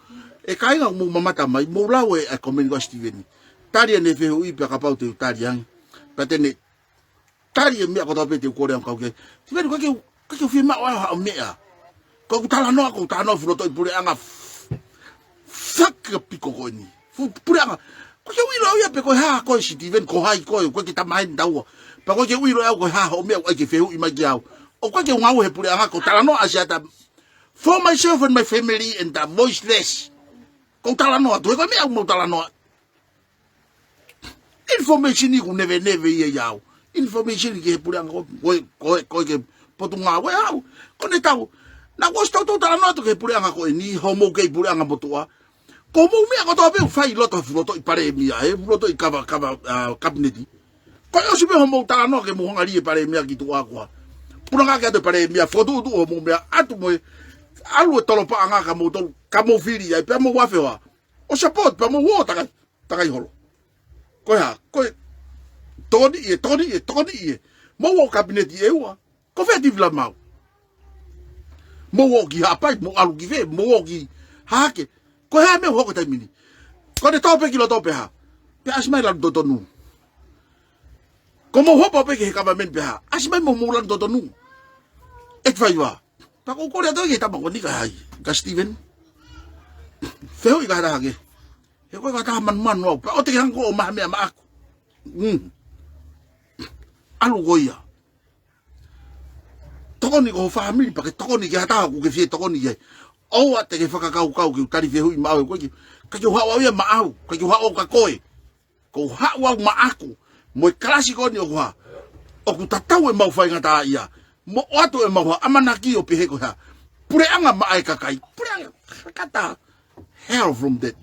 ʻE kāinga, mou mamata mai, mou lau e, ʻa e komeni ko ē ʻa Steven. Tali ʻene fehuʻi pea kapau te u tali ange. Pea te ne tali e meʻa kotoa pē te u kole ange kau ki ai. Steven, ʻoku ʻikai ke u, ʻikai ke u fiemaʻu au haʻo meʻa. Ko ʻeku talanoa, ko ʻeku talanoa fuʻu lotoʻi puleʻanga f-, fakapiko ko eni. Fuʻu puleʻanga. ʻOku ʻikai ke u ʻilo au ia pe ko e hā koe Steven, ko hai koe, ʻoku ʻikai ke tamaeni taua. Pea ʻoku ʻikai ke u ʻilo au ko e hā hoʻo meʻa ʻoku ʻai ke fehuʻi mai kiate au. ʻOku ʻikai ke u ngāue he puleʻanga, ko e talanoa ʻasi ʻa e ta for myself and my family and the voiceless. Ko ʻeku talanoa atu, he ko e meʻa ʻoku mau talanoa. Information ʻoku neveneve ia ʻiate au. Information ki he puleʻanga ko, ko, ko, ko e ke potungāue au. Ko ʻene tau. Naʻa ku ʻosi toutou talanoa atu ki he puleʻanga ko eni, hoʻomou kei puleʻanga motuʻa. Ko hoʻomou meʻa kotoa pē ʻoku fai ʻi loto he fuʻu lotoʻi palēmia, he fuʻu lotoʻi kava, kava, ʻa, kapineti. Ko e ʻosi pē hoʻomou talanoa ke mou hanga ʻo lī e palēmia ki tuʻa ko ā. Pulanga ke atu e palēmia, fokotuʻutuʻu hoʻomou meʻa atu mo e ʻalu e tolo paʻanga ka mou tolu, ka mou fili ai, pea mou afe ʻo hā. ʻO support, pea mou ō takai. Takai holo. Ko e hā, ko e tokoniʻi ē, tokoniʻi ē, tokoniʻi ē. Mou ō kapineti ʻe ua. Ko fē Tivilamau? Mou ō ki Haʻapai, mou ʻalu ki fē, mou ō ki Hahake. Ko e hā e meʻa ʻoku hoko he taimi ni? Ko ʻene tō pē ki loto pē hā. Pea ʻasi mai lanu totonu. Ko mou hopo pē ki he government pē hā. ʻAsi mai mo mou lanu totonu. ʻEiki faiva. Pea ʻoku ou kole atu ki he tama ko eni ka hai. Ka Steven. Fehuʻi ka hata hake. He ko e ka taha manumanu au. Pea ʻoua te ke hanga ʻo maha meʻa maʻaku. Mm. ʻAlu ko ia. Tokoni ki ho fāmili, pea ke tokoni ki ha taha ʻoku ke fie tokoni ki ai. ʻOua te ke fakakaukau ke u tali fehuʻi maʻau ʻe koe ki. ʻIkai ke u haʻu au ia maʻau. ʻIkai ke u haʻu au kia koe. Ko u haʻu au maʻaku. Mo e kalasi ko eni ʻoku hā. ʻOku tatau ʻemau faingataʻaʻia. Mo ʻoatu ʻemau hā. ʻAmanaki ʻo pehē ko e hā. Puleʻanga maʻa e kakai. Puleʻanga. Kata. Hell from that.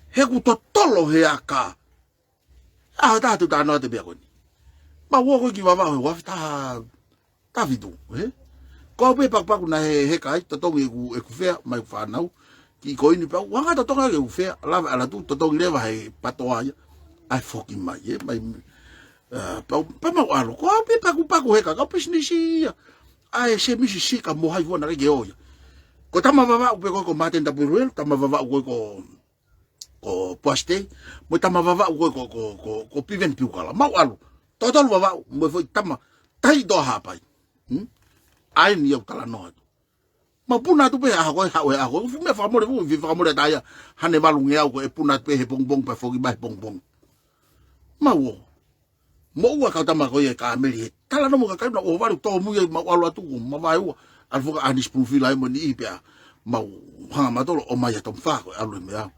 He ʻoku totolo he aka. ʻA, tā tu tā noa te pea ko eni. Mau ō ko ē ki Vavaʻu he ua afe taha, taha fitu, ē? Ko au pē pakupaku naʻe heka ai, totongi ʻeku, ʻeku fea, mai ʻeku fānau, ki ko eni pea, ʻoua ngata totongi ʻeku fea, lava ʻalu atu, totongi leva he patoa ia, ʻai foki mai, ē, mai, ē, pea, pea mau ʻalu, ko au pē pakupaku heka, kau pisinisi ia, ʻai e semisi sika mo hai fua naʻe ʻikai ke ō ia. Ko e tama Vavaʻu pē ko ē ko Martin Tapueluelu, tama Vavaʻu ko ē ko ko Poasi Tei, mo e tama Vavaʻu ko ē ko, ko, ko, ko Piveni Piukala. Mau ʻalu. Totonu Vavaʻu, mo e foʻi tama, tahi toa Haʻapai. Hmm? ʻA eni ia ʻoku talanoa atu. Mau puna atu pē he ʻaho ko ē, haʻu he ʻaho ko ē. Fuʻu meʻa fakamole, fuʻu meʻa fakamole ʻa Taia. Hane valungea au ko e puna atu pē he pongipongi pea foki mai he pongipongi. Mau ō. Moʻua kau tama ko ia ʻi he kāmeli he talanoa mo e kakai naʻa nau ō valu tōmui ai, mau ʻalu atu ko ma vaeua. ʻAlu foki ʻa ʻAnisi Pulufila ia mo e niʻihi pea mau hanga matolo ʻo mai ʻa Tomi Fā ko e ʻalu he meʻa.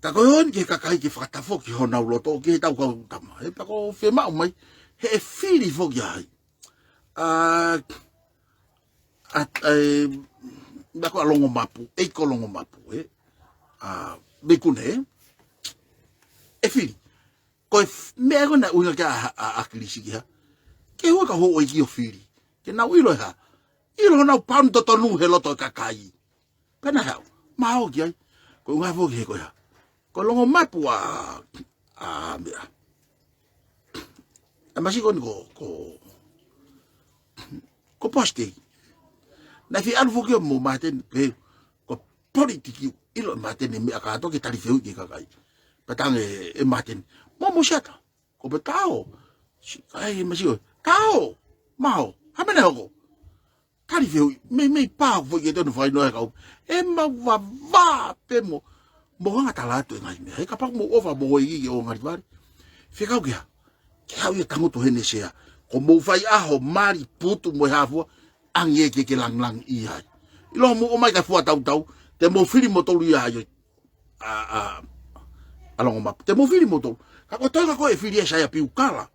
Ka ko e ō eni ki he kakai ke fakatafoki honau loto ki he tau kau tama. He pea ko e fiemaʻu mai, he ʻe fili foki ai. ʻA, ʻa, ʻe, na ko ʻa Longomapu, ʻEiki ko Longomapu, ē. ʻA, Veikune, ē. ʻE fili. Ko e f-, meʻa ko ē naʻe ʻuhinga ki ai ʻa, ʻa, ʻa ʻAkilisi ki ha. Ke hua ka houʻeiki ʻo fili. Ke nau ʻilo e hā. ʻIlo honau pauni totonu he loto e kakai. Pea naʻe haʻu. Mau ō ki ai. Ko e ʻuhinga foki he ko e hā. Ko Longomapu ʻa, ʻa meʻa. ʻA Masiko ni ko, ko, ko Positei. Naʻe fie ʻalu foki ʻo mo Māteni, pehē, ko e politiki ʻilo ʻe Māteni meʻa kātoa ke tali fehuʻi ki he kakai. Pea tangi ʻe Māteni. Mo mo siata. Ko pe tao. Si-, ʻai Masiko. Tao. Mau. Hā meʻa naʻe hoko. Tali fehuʻi, mei, mei pā foʻi ke tonu fai noa e kau. ʻE mau vavā pē mo, mo hanga tala atu e ngaahi meʻa. He kapau mo ʻofa mo ʻoiki ke ō ngali vale. Fekau ke hā. Ke haʻu ia tangutu heni sea. Ko mou fai ʻaho mali putu mo e hā fua. ʻAngi ē ke ke langilangi ʻi ai. ʻIlo mo ō mai ka fua tautau. Te mou fili mo tolu ia ai. ʻA, ʻa, ʻa Longomapu. Te mou fili mo tolu. Ka ko e toenga ko e fili ʻe Saia Piukala.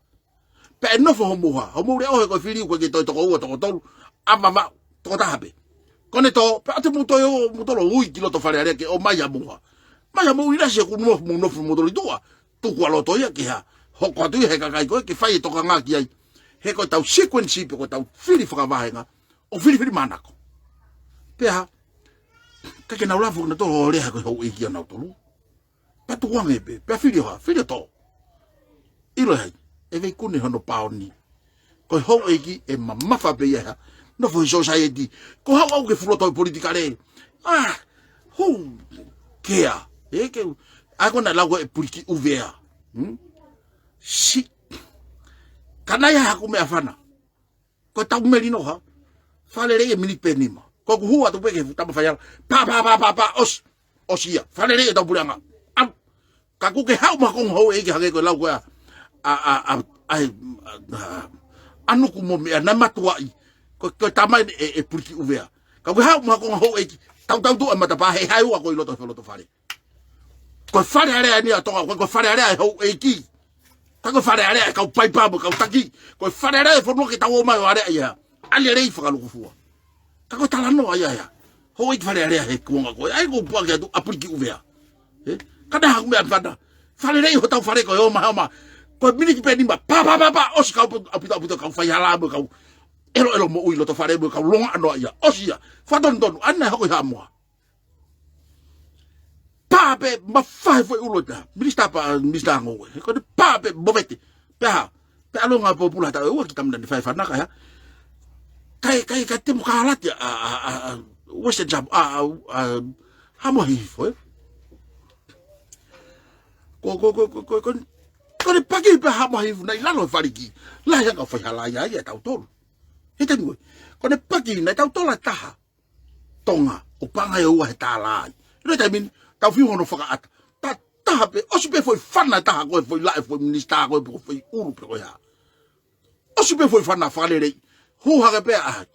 Pea ʻe nofo homou hā, homou leʻo he ko e fili ʻoku ʻikai ke toe toko ua, toko tolu, ʻa Vavaʻu, toko taha pē. Ko ʻene tō, pea ʻoua te mou toe ō, mou tolo ui ki loto Fale Alea ke ʻomai ʻa mou hā. Mai ʻa mou ʻinasi ʻoku mou nofo, mou nofo mou tolo ʻi tuʻa. Tuku ā loto ia ke hā, hoko atu ia he kakai ko ē, ke fai e tokanga ki ai. He ko e tau sequence pe ko e tau fili fakavahenga, ʻo filifili manako. Pea hā, ka ke nau lava foki nautolu ʻo lea ko e houʻeiki ʻanautolu. Pea tukuange pē, pea fili ʻo hā, fili ʻo tō. ʻIlo hai, ʻe Veikune hono paoni. Ko e houʻeiki ʻe mamafa pē ia hā, nofo he society. Ko haʻu au ke fulo toe politikale. Ah, who care? ʻE ke, ʻa ko naʻe lau ko e puliki ʻuvea. Hmm? Si. Ka naʻe ʻi ai haku meʻa fana. Ko e tau melino hā. Faleleiʻi e miniti pē nima. Ko ʻeku hū atu pē ki he tama faihala. Pā, pā, pā, pā, pā, ʻosi. ʻOsi ia. Faleleiʻi e tau puleʻanga. ʻAlu. Ka ʻoku ke haʻu mo ha konga houʻeiki hangē ko e lau ko ē ʻa, ʻa, ʻa, ʻa, ʻa, ʻa, ʻa, ʻa Nuku mo meʻa naʻe matuaʻi. Ko, ko e tamai ʻe, ʻe puliki ʻuvea. Ka ʻoku ke haʻu mo ha konga houʻeiki. Tau, tau tuʻu ʻa e matapā he hae ua ko ē ʻi loto, loto fale. Ko e Fale Alea eni ʻa Tonga, ko e, ko e Fale Alea e houʻeiki. Ka ko e Fale Alea e kau paipa mo e kau taki. Ko e Fale Alea e fonua ke tau ō mai ʻo alea ia. ʻA lelei fakalukufua. Ka ko e talanoa ia ia. Houʻeiki Fale Alea he kuonga ko ē. ʻAi ko e puʻaki atu ʻa puliki ʻuvea. Ē? Ka naʻe haku meʻa fana. Faleleiʻi hotau fale ko e ō mai ō mai. Ko e miniti pē nima. Pā, pā, pā, pā. ʻOsi kau pu-, ʻaupito, ʻaupito kau faihala mo e kau ʻeloʻelo moʻui loto fale mo e kau longoaʻa noa ia. ʻOsi ia. Fakatonutonu. ʻAna hoko ʻi Haʻamoa. Pā pē mafahe foʻi ulo ta. Minisitā pā, minisitā ngoue. He ko ʻene pā pē movete. Pea hā. Pea ʻalu ngā pōpula ta ua ki tamna ni fai fanaka hā. Kai, kai, kai temokalati ʻa, ʻa, ʻa, ʻa, Western Samoa, ʻa, ʻa, ʻa, Haʻamoa Hihifo, ē. Ko, ko, ko, ko, ko, ko, ko ʻene paki pē Haʻamoa Hihifo naʻe ʻi lalo he faliki. Lahi ange ʻa e faihala ia, ia tautolu. He taimi ko ē. Ko ʻene paki naʻe tautolu ʻe taha. Tonga, ʻo pangai ʻe ua he tālā ai. ʻI he taimi ni, tau fiu hono fakaʻata. Ta taha pē, ʻosi pē foʻi fana taha ko e foʻi laʻe, foʻi minisitā ko e, foʻi ʻulu pe ko e hā. ʻOsi pē foʻi fana fakaleleiʻi. Hū hake pē ʻa hai.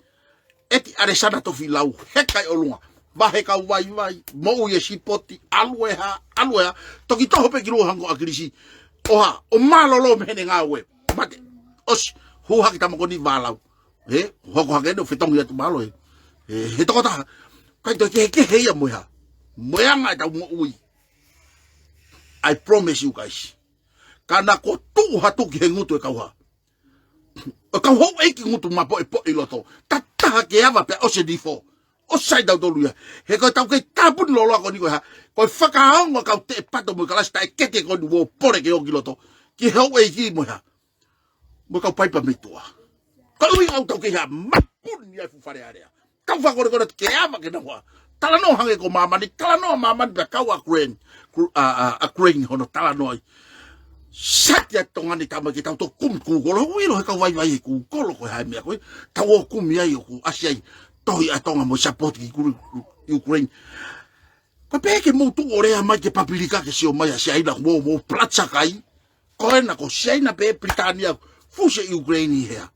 ʻEti ʻAlesana Tofilau, heka ʻi ʻolunga. Vahe kau vaivai, moʻui e sipoti, ʻalu e hā, ʻalu e hā. Toki toho pē ki lua hangē ko ʻAkilisi. ʻO hā, ʻo mālōlō mei heʻene ngāue. Mate, ʻosi, hū hake tama ko eni vālau. He, hoko hake eni ʻo fetongi atu mālō he. He, he tokotaha. ʻIkai toe kehekehe ia mo e hā. Mo e anga ʻetau moʻui. I promise you guys. Ka naʻa ko tuʻu ha tuʻu ki he ngutu e kau hā. ʻO e kau houʻeiki ngutu mapoʻepoʻe ʻi loto. Ta taha ke ava pea ʻosi e nifo. ʻOsi ai tautolu ia. He ko e tau kei tāpuni loloa ko eni ko e hā. Ko e fakaongo kau teʻe pato mo e kalasi taʻe kete ko eni ʻo pole ke ō ki loto. Ki he houʻeiki mo e hā. Mo e kau paipa mei tuʻa. Ko e ʻuhinga ʻoku tau kei hā mapuni ai fuʻu Fale Alea. Kau fakakolekole ke ava ke nau hā. Talanoa hangē ko māmani, talanoa māmani pea kau ʻa Crane, Cr-, ʻa, ʻa, ʻa Crane hono talanoa ai. Sati ʻa Tonga ni tama ke tau toki kumi kūkolo, ʻoku ʻilo he kau vaivai he kūkolo ko e hā e meʻa ko ē. Tau ō kumi ai ʻoku ʻasi ai. tohi ʻa Tonga mo e support ki Kuru-, Ukraine. Ko e pehē ke mou tuʻu ʻo lea mai ki he pāpilika ke sio mai ʻa Siaina, mou, mou palata sakai. Ko ena ko Siaina pē Pilitānia fusi ʻa Ukraine ʻi hea.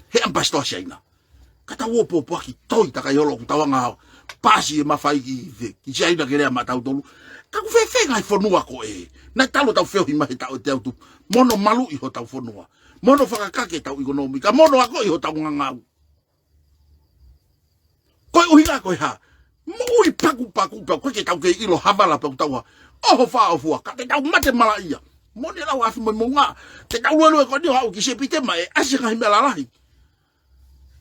He ambassador ʻa Siaina. Ka tau ō ʻo pōpoaki, toe takai holo ʻoku tau anga paasi e mafai ki, ki Siaina ke lea maʻatautolu. Ka ʻoku fēfē ngaahi fonua ko ē naʻe talu ʻetau feohi mai he taʻu ʻe teau tupu. Mo hono maluʻi hotau fonua. Mo hono fakakake ʻetau ʻekonōmika. Mo hono akoʻi hotau ngangau. Ko e ʻuhinga ko e hā? Moʻui pakupaku pea ʻoku ʻikai ke tau kei ʻilo ha vala pea ʻoku tau hā. ʻOho fāʻofua, ka te tau mate malaʻia. Moʻoni e lau ʻa e Afi Moʻui Moʻunga. Te tau luelue ko eni ʻo aʻu ki Sepitema ʻe ʻasi e ngaahi meʻa lalahi.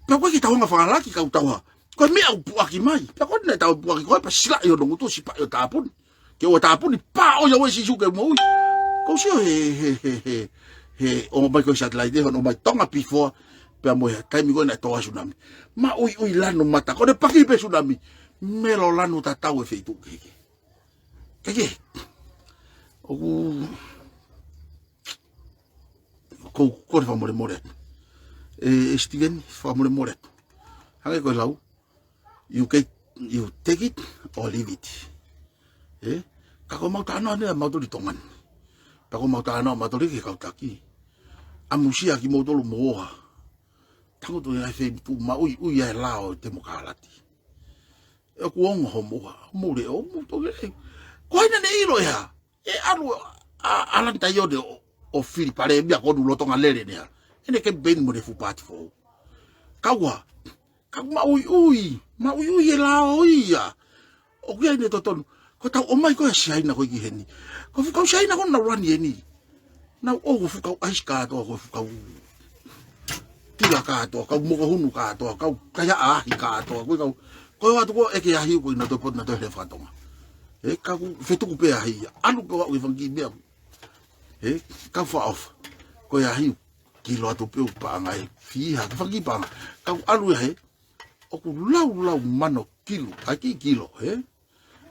Pea ʻoku ʻikai ke tau hanga ʻo fakalaki ka ʻoku tau hā. Ko e meʻa ʻoku puʻaki mai. Pea ko ena ʻetau puʻaki ko ē pea silaʻi hono ngutu, sipaʻi ʻo tāpuni. Ke ʻoua tāpuni, pā ʻoiauē Sīsū ke moʻui. Kou sio he, he, he, he, he, ʻomai ko e satellite, hono ʻomai Tonga before, pea mo e taimi ko ē naʻe tō ai e tsunami. Maʻuiʻui lanu mata, ko ʻene paki pē tsunami. Melo lanu tatau e feituʻu kehekehe. Kehekehe. ʻOku, kou, kou kole fakamolemole atu. ʻE, ʻe Steven, fakamolemole atu. Hangē ko e lau, you get, you take it or leave it. ʻE? Ka ko ʻemau talanoa ʻeni ʻa mautolu ʻi Tonga ni. Pea ko ʻemau talanoa ʻa mautolu ki he kau taki. ʻAmusia kimoutolu mo ʻoha. Tangutu ʻi he ngaahi feituʻu maʻuiʻui ʻa e lao ʻo e temokalati. ʻOku ongo hoʻomou ʻoha, mou leʻo, mou toki leʻo. Ko hai naʻa ne ʻilo ʻe hā? ʻE ʻalu ʻa, ʻa Alani Taione ʻo, ʻo fili palēmia ko eni lolotonga lele ʻene hā. ʻEne kemipeini mo ʻene fuʻu paati foʻou. Ka ʻoku hā, ka ʻoku maʻuiʻui, maʻuiʻui e lao ia. ʻOku ʻi ai ʻene totonu. Ko ʻetau ʻomai ko ē ʻa Siaina ko ē ki heni. Ko e fuʻu kau Siaina ko ē naʻa nau lani ʻeni. Naʻa nau ʻoku fuʻu kau ʻaisi kātoa, ko e fuʻu kau tila kātoa, kau mokohunu kātoa, kau kaihaʻa ahi kātoa, ko e kau, ko e ʻoatu ko ē ʻeke ahi ko ē naʻa toe potu naʻa toe lele fakatonga. ʻE, ka ʻoku fetuku pē ahi ia, ʻalu pē ʻo aʻu ki he fanga kiʻi meʻa. ʻE, kau fakaʻofa. Ko e ahi, kilo atu pē ʻo paʻanga ʻe fiha, ki he fanga kiʻi paʻanga. Ka ʻoku ʻalu ia he, ʻoku laulau mano kilo, ʻa e kiʻi kilo, ʻe?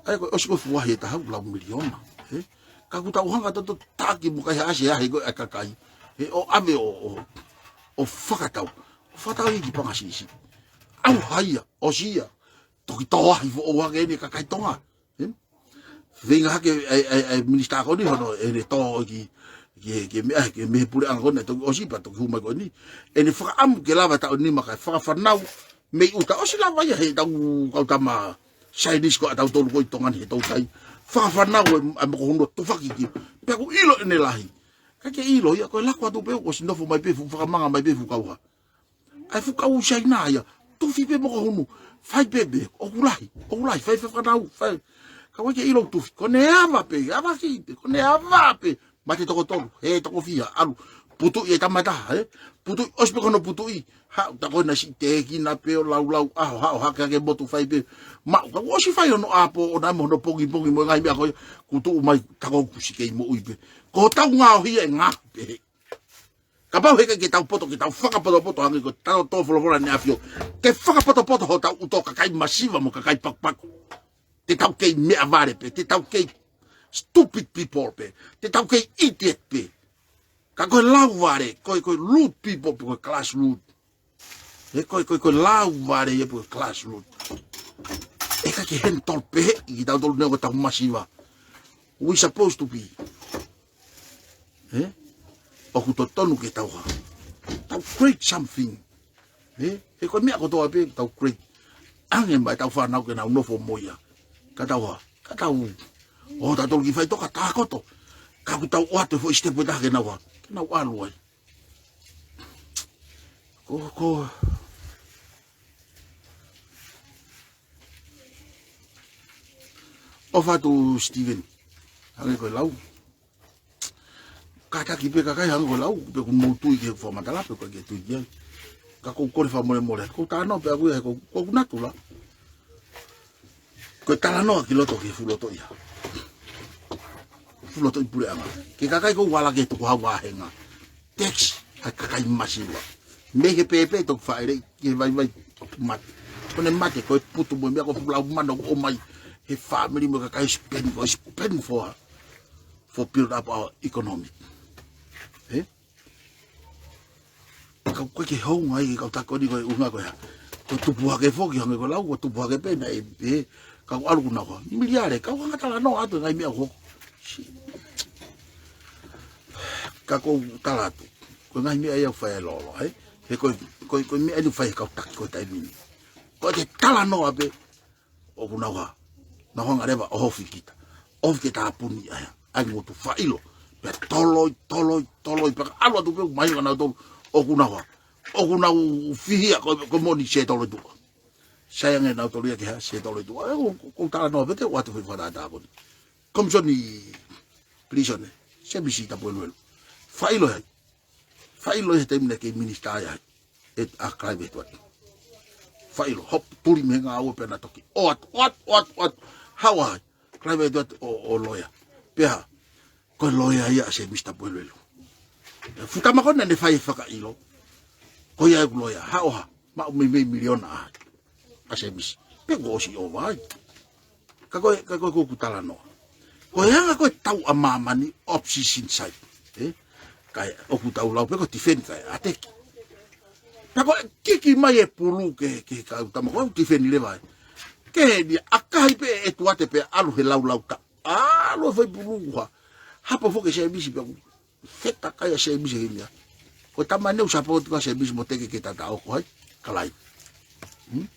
ʻA ia ko e ʻosi ko e fuahi ʻe taha ʻoku lau miliona, ʻe? Ka ʻoku tau hanga ʻo taʻaki mo kaihaʻasi ʻa e ahi ko ē ʻa e kakai, ʻe, ʻo ʻave ʻo, ʻo, ʻo fakatau, ʻo fakatau ʻi he kiʻi paʻanga siʻisiʻi. ʻAuha ia, ʻosi ia, toki tō ahi foʻou hake ʻeni e kakai Tonga, ʻe? Feinga hake ʻa e, ʻa e, ʻa e minisitā ko eni hono, ʻene tō ki, ki, ki he meʻa, ki he meʻa he puleʻanga ko eni, toki ʻosi pea toki hū mai ko eni. ʻEne fakaʻamu ke lava taʻu nima kae fakafanau mei ʻuta, ʻosi lava ia heʻetau kau tama saienisi ko ē ʻatautolu ko ē ʻi Tonga ni he toutai. Fakafanau e, ʻa e mokohunu ʻo tufaki ki. Pea ʻoku ʻilo ʻene lahi. Ka ke ʻilo ia, ko e laku atu pē ʻoku ʻosi nofo mai pē fuʻu fakamanga mai pē fuʻu kauha. ʻA e fuʻu kau Siaina ia. Tufi pē mokohunu. Fai pē pē. ʻOku lahi. ʻOku lahi. Fai fakafanau. Fai. Ka ʻoku ʻikai ke ʻilo tufi. Ko ʻene ava pē. Ava ki pē. Ko ʻene ava pē. Mate toko tolu, he toko fiha, ʻalu. Putuʻi e tama ʻe taha, ʻe? Putuʻi, ʻosi pē ko hono putuʻi. Haʻu, tā ko ena siʻi tēkina pē ʻo laulau, ʻaho, haʻu, hake, hake motu fai pē. Maʻu, ka ʻosi fai hono ʻapo, ʻo nai mo hono pongipongi, mo e ngaahi meʻa ko ia, kuo tuʻu mai, tā ko ē kuo ʻosi kei moʻui pē. Ko hotau ngaohi ʻe ngaohi pē. Kapau heʻikai ke tau poto, ke tau fakapotopoto, hangē ko e tau tō folofola ʻa e ʻAfio. Ke fakapotopoto hotau ʻuto kakai masiva mo kakai pakupaku. Te tau kei meʻavale pē, te tau kei stupid people pē, te tau kei idiot pē. Ka ko e lauvale, ko e, ko e rude people pē, ko e class rude. ʻE ko e, ko e, ko e lauvale ia pē ko e class rude. ʻE ʻikai ke handle pē ʻe kitautolu neongo ʻetau masiva. We supposed to be. ʻE? ʻOku totonu ke tau hā. Tau create something. ʻE? He ko e meʻa kotoa pē tau create. ʻAnge mai ʻetau fānau ke nau nofo mo ia. Ka tau hā. Ka tau. ʻO tautolu ki faʻitoka tākoto. Ka ʻoku tau ʻoatu e foʻi step ʻe taha ke nau hā. Ke nau ʻalu ai. Ko, ko. ʻOfa atu Steven. Hangē ko e lau. Kātaki pē kakai hangē ko e lau, pe ʻoku mou tui ki he fakamatala, pe ʻoku ʻikai ke tui ki ai. Ka kou kole fakamolemole, kou talanoa pē ʻaku ia, he kou, kou natula. Ko e talanoa ki loto ki he fuʻu loto ia. Fuʻu loto ʻi puleʻanga. Ki he kakai kou ala ki he tukuhau vāhenga. Tax, ʻa e kakai masiva. Mei he pēpē toki fāʻeleʻi, ki he vaivai, mate. Ko ʻene mate, ko e putu mo e meʻa ko e fuʻu lau mano ʻoku ʻomai. He fāmili mo e kakai spend, ko e spend for for build up our economy. ʻE? Ka ʻoku ʻikai ke hounga ai ke kau taki ko eni ko e ʻuhinga ko e hā. Ko e tupu hake foki, hangē ko e lau, ko e tupu hake pē naʻe, ē, ka ʻoku ʻalu ʻoku nau hā. Miliare, ka ʻoku hanga talanoa atu e ngaahi meʻa ʻoku hoko. Ka ʻoku ou tala atu, ko e ngaahi meʻa ia ʻoku fai ʻe Lolo, ē? He ko e, ko e, ko e meʻa eni ʻoku fai ʻe he kau taki ko e taimi ni. Ko e talanoa pē, ʻoku nau hā. Nau hanga leva ʻo ofi kita. Ofi ke tāpuni ai. ʻAi ngutu faʻilo. Pea toloi, toloi, toloi. Pea ka ʻalu atu pē ʻoku mahino kia nautolu ʻoku nau hā. ʻOku nau fihia ko, ko e moʻoni Siaʻatoulotuʻa. Sai ange nautolu ia ke hā Siaʻatoulotuʻa. ʻE, ʻoku, ʻoku ou talanoa pē te u ʻoatu foʻi fakatātā ko eni. Komisoni Pilīsone. Sēmisi Tapueluelu. Faʻilo hai. Faʻilo he taimi naʻe kei minisitā ai ʻa Clive Edward. Faʻilo, hopo tuli mei he ngāue pea na toki ʻoatu, ʻoatu, ʻoatu, ʻoatu. Haʻu ai, Clive Edward ʻo, ʻo loea. Pea, ko e loea ia ʻa Sēmisi Tapueluelu. Fuʻu tama ko ena naʻe fai e fakaʻilo. Ko ia ʻeku loea, haʻu hā, maʻu meimei miliona ai. ʻA Sēmisi. Pea kuo ʻosi ʻova ai. Ka ko e, ka ko e ʻoku ou talanoa. Ko e anga ko e tau ʻa māmani opposition side. Ē? Ka ʻoku tau lau pē ko e tifeni ka e ʻateki. Pea ko e kiki mai e pulu ke, ke kau tama ko e tifeni leva ai. Ke he ni ʻakahi pē ʻe tuate pē ʻalu he laulau ta. ʻAlu e fai pulu kuha. Hapo foki Sēmisi pea ʻoku fetakai ʻa Sēmisi he meʻa. Ko e tama neu sapoti ka Sēmisi mo teke ke tata ʻoku hai, kalai. Hmm?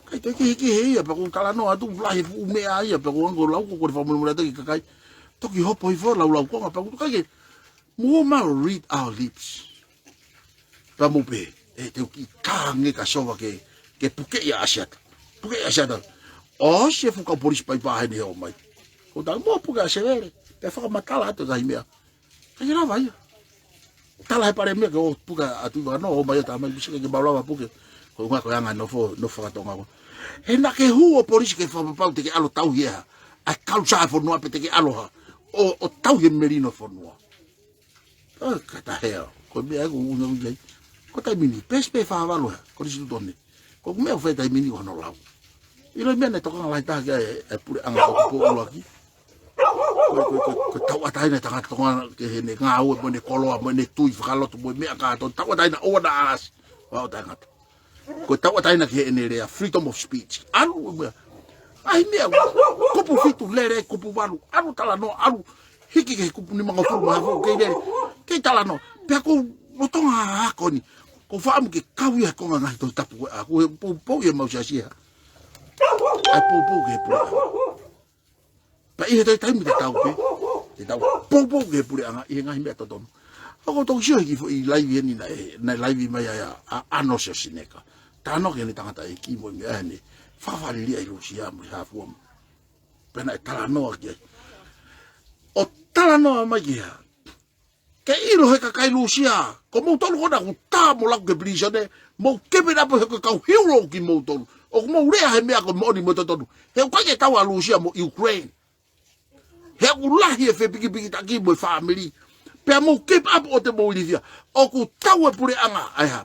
Kai te ke hiki he ia, pea ʻoku talanoa atu, lahi e fuʻu meʻa ia, pea ʻoku ango lau ko, ko e fakamolemole atu ki he kakai. Toki hopo hifo laulau konga, pea ʻoku kai ke, mou ō mai ʻo read our lips. Pea mou pehē, ʻe te u kiʻi kānge ka sova ke, ke puke ia ʻa Siata. Puke ia ʻa Siata. ʻOsi e fuʻu kau polisi paipā heni he ō mai. Ko tau mou puke ʻa Sevele, pea fakamatala atu e ngaahi meʻa. Kai ke lava ia. Tala he palēmia ke ō puke atu i vano, ō mai ʻo tā mai, ʻosi ke mau lava puke. Ko e ʻuhinga ko e anga e nofo, nofo fakatonga ko. He naʻa ke hū ʻo polisi ke fakapapau te ke ʻalu ʻo tauhi e hā. ʻA e kalusā e fonua pe te ke ʻalu hā. ʻO, ʻo tauhi e melino e fonua. ʻA, ka ta hea, ko e meʻa ʻoku ou ʻuhinga ʻuhinga ai. Ko e taimi ni, peesi pē fā valu hā, Konisitūtone. Ko e meʻa ʻoku fai taimi ni ʻoku hano lau. ʻIlo e meʻa naʻe tokanga lahi taha ki ai e, e puleʻanga ʻo Tupou ʻUluaki. Ko e, ko e, ko e, ko e tauʻatāina e tangata Tonga ke heʻene ngāue mo ʻene koloa, mo ʻene tui fakalotu, mo e meʻa kātoa, tauʻatāina ʻoua naʻa ʻasi. Vā ʻo taʻengata. Ko e tauʻatāina ki heʻene lea, freedom of speech. ʻAlu e meʻa. ʻAi meʻa, kupu fitu, lele, kupu valu, ʻalu talanoa, ʻalu hiki ki he kupu nimangofulu mā hā foʻi, kei lele, kei talanoa. Pea ʻoku ou lolotonga ako ni, ʻoku ou faʻa mo ke kau ia he konga ngaahi Tohi Tapu ko e ʻaku, he poupou ia mau siasi ha. ʻAi poupou ki he puleʻanga. Pea ʻi he taimi te tau pē, te tau poupou ki he puleʻanga ʻi he ngaahi meʻa totonu. ʻOku ou toki sio hiki foʻi laivi eni naʻe, naʻe laivi mai ai ʻa, ʻa ʻAno Sio Sineka. Talanoa ki heʻene tangataʻeiki mo e meʻa ʻene fakafālili ʻa Lūsia mo e hā fua mo. Pea naʻe talanoa ki ai. ʻO talanoa mai ki he hā. Ke ʻilo he kakai Lūsia, ko moutolu ko ena ʻoku tā mo laku ki he pilīsone, mou kepe napo he ko e kau hiulo kimoutolu. ʻOku mou lea he meʻa ko e moʻoni mo e totonu. He ʻoku ʻikai ke tau ʻa Lūsia mo Ukraine. He ʻoku lahi e fepikipikitaki mo e fāmili. Pea mou kepe ʻapo ʻo te mou ilifia. ʻOku tau e puleʻanga, ʻa e hā.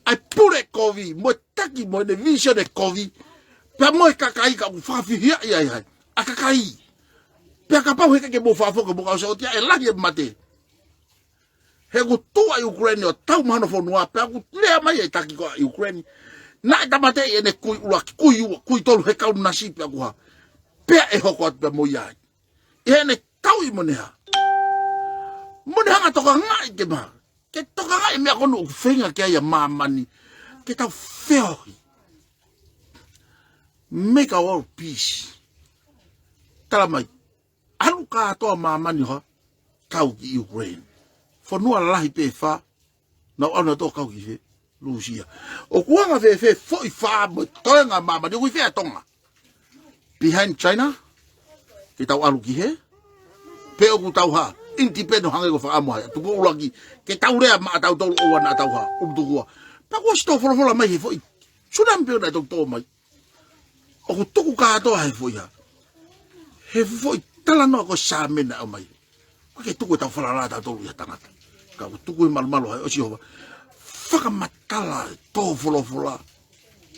ʻA e pule kovi, mo e taki mo ʻene vīsone kovi. Pea mo e kakai ka ʻoku fakafihiaʻi ai hai. ʻA e kakai. Pea kapau he ʻikai ke mou fakafoki mo kau sōtia ʻe lahi e mate. He ʻoku tuʻu ʻa Ukraine ʻo tau mahalo fonua, pea ʻoku lea mai e taki ko ē ʻa Ukraine. Naʻe tāmateʻi ʻene kui ʻuluaki, kui ua, kui tolu he kau nasi pea kuo hā. Pea ʻe hoko atu pea mo ia ai. ʻI heʻene tauʻi mo ʻene hā. Mo ʻene hanga tokangaʻi ke maha. Ke tokangaʻi e meʻa ko eni ʻoku feinga ki ai ʻa māmani. Ke tau feohi. Make our world peace. Tala mai. ʻAlu kātoa māmani ʻo hā, kau ki Ukraine. Fonua lalahi pē fā, nau ʻalu nautolu ʻo kau ki fē, Lūsia. ʻOku anga fēfē foʻi fā mo e toenga māmani, ʻoku ʻi fē ʻa Tonga. Behind China, ke tau ʻalu ki hē, pe ʻoku tau hā, independent hangē ko e fakaʻamu ʻa Tupou ʻUluaki, ke tau lea maʻa tautolu ʻoua naʻa tau hā, ʻulutukua. Pea kuo ʻosi tō folofola mai he foʻi, tsunami pē ʻoku naʻe toki tō mai. ʻOku tuku kātoa he foʻi hā. He foʻi talanoa ko e sāmena ʻo mai. ʻOku ʻikai ke tuku ʻetau falala tautolu ʻi ha tangata. Ka ʻoku tuku he malumalu hai ʻo Sihova. Fakamatala e tō folofola.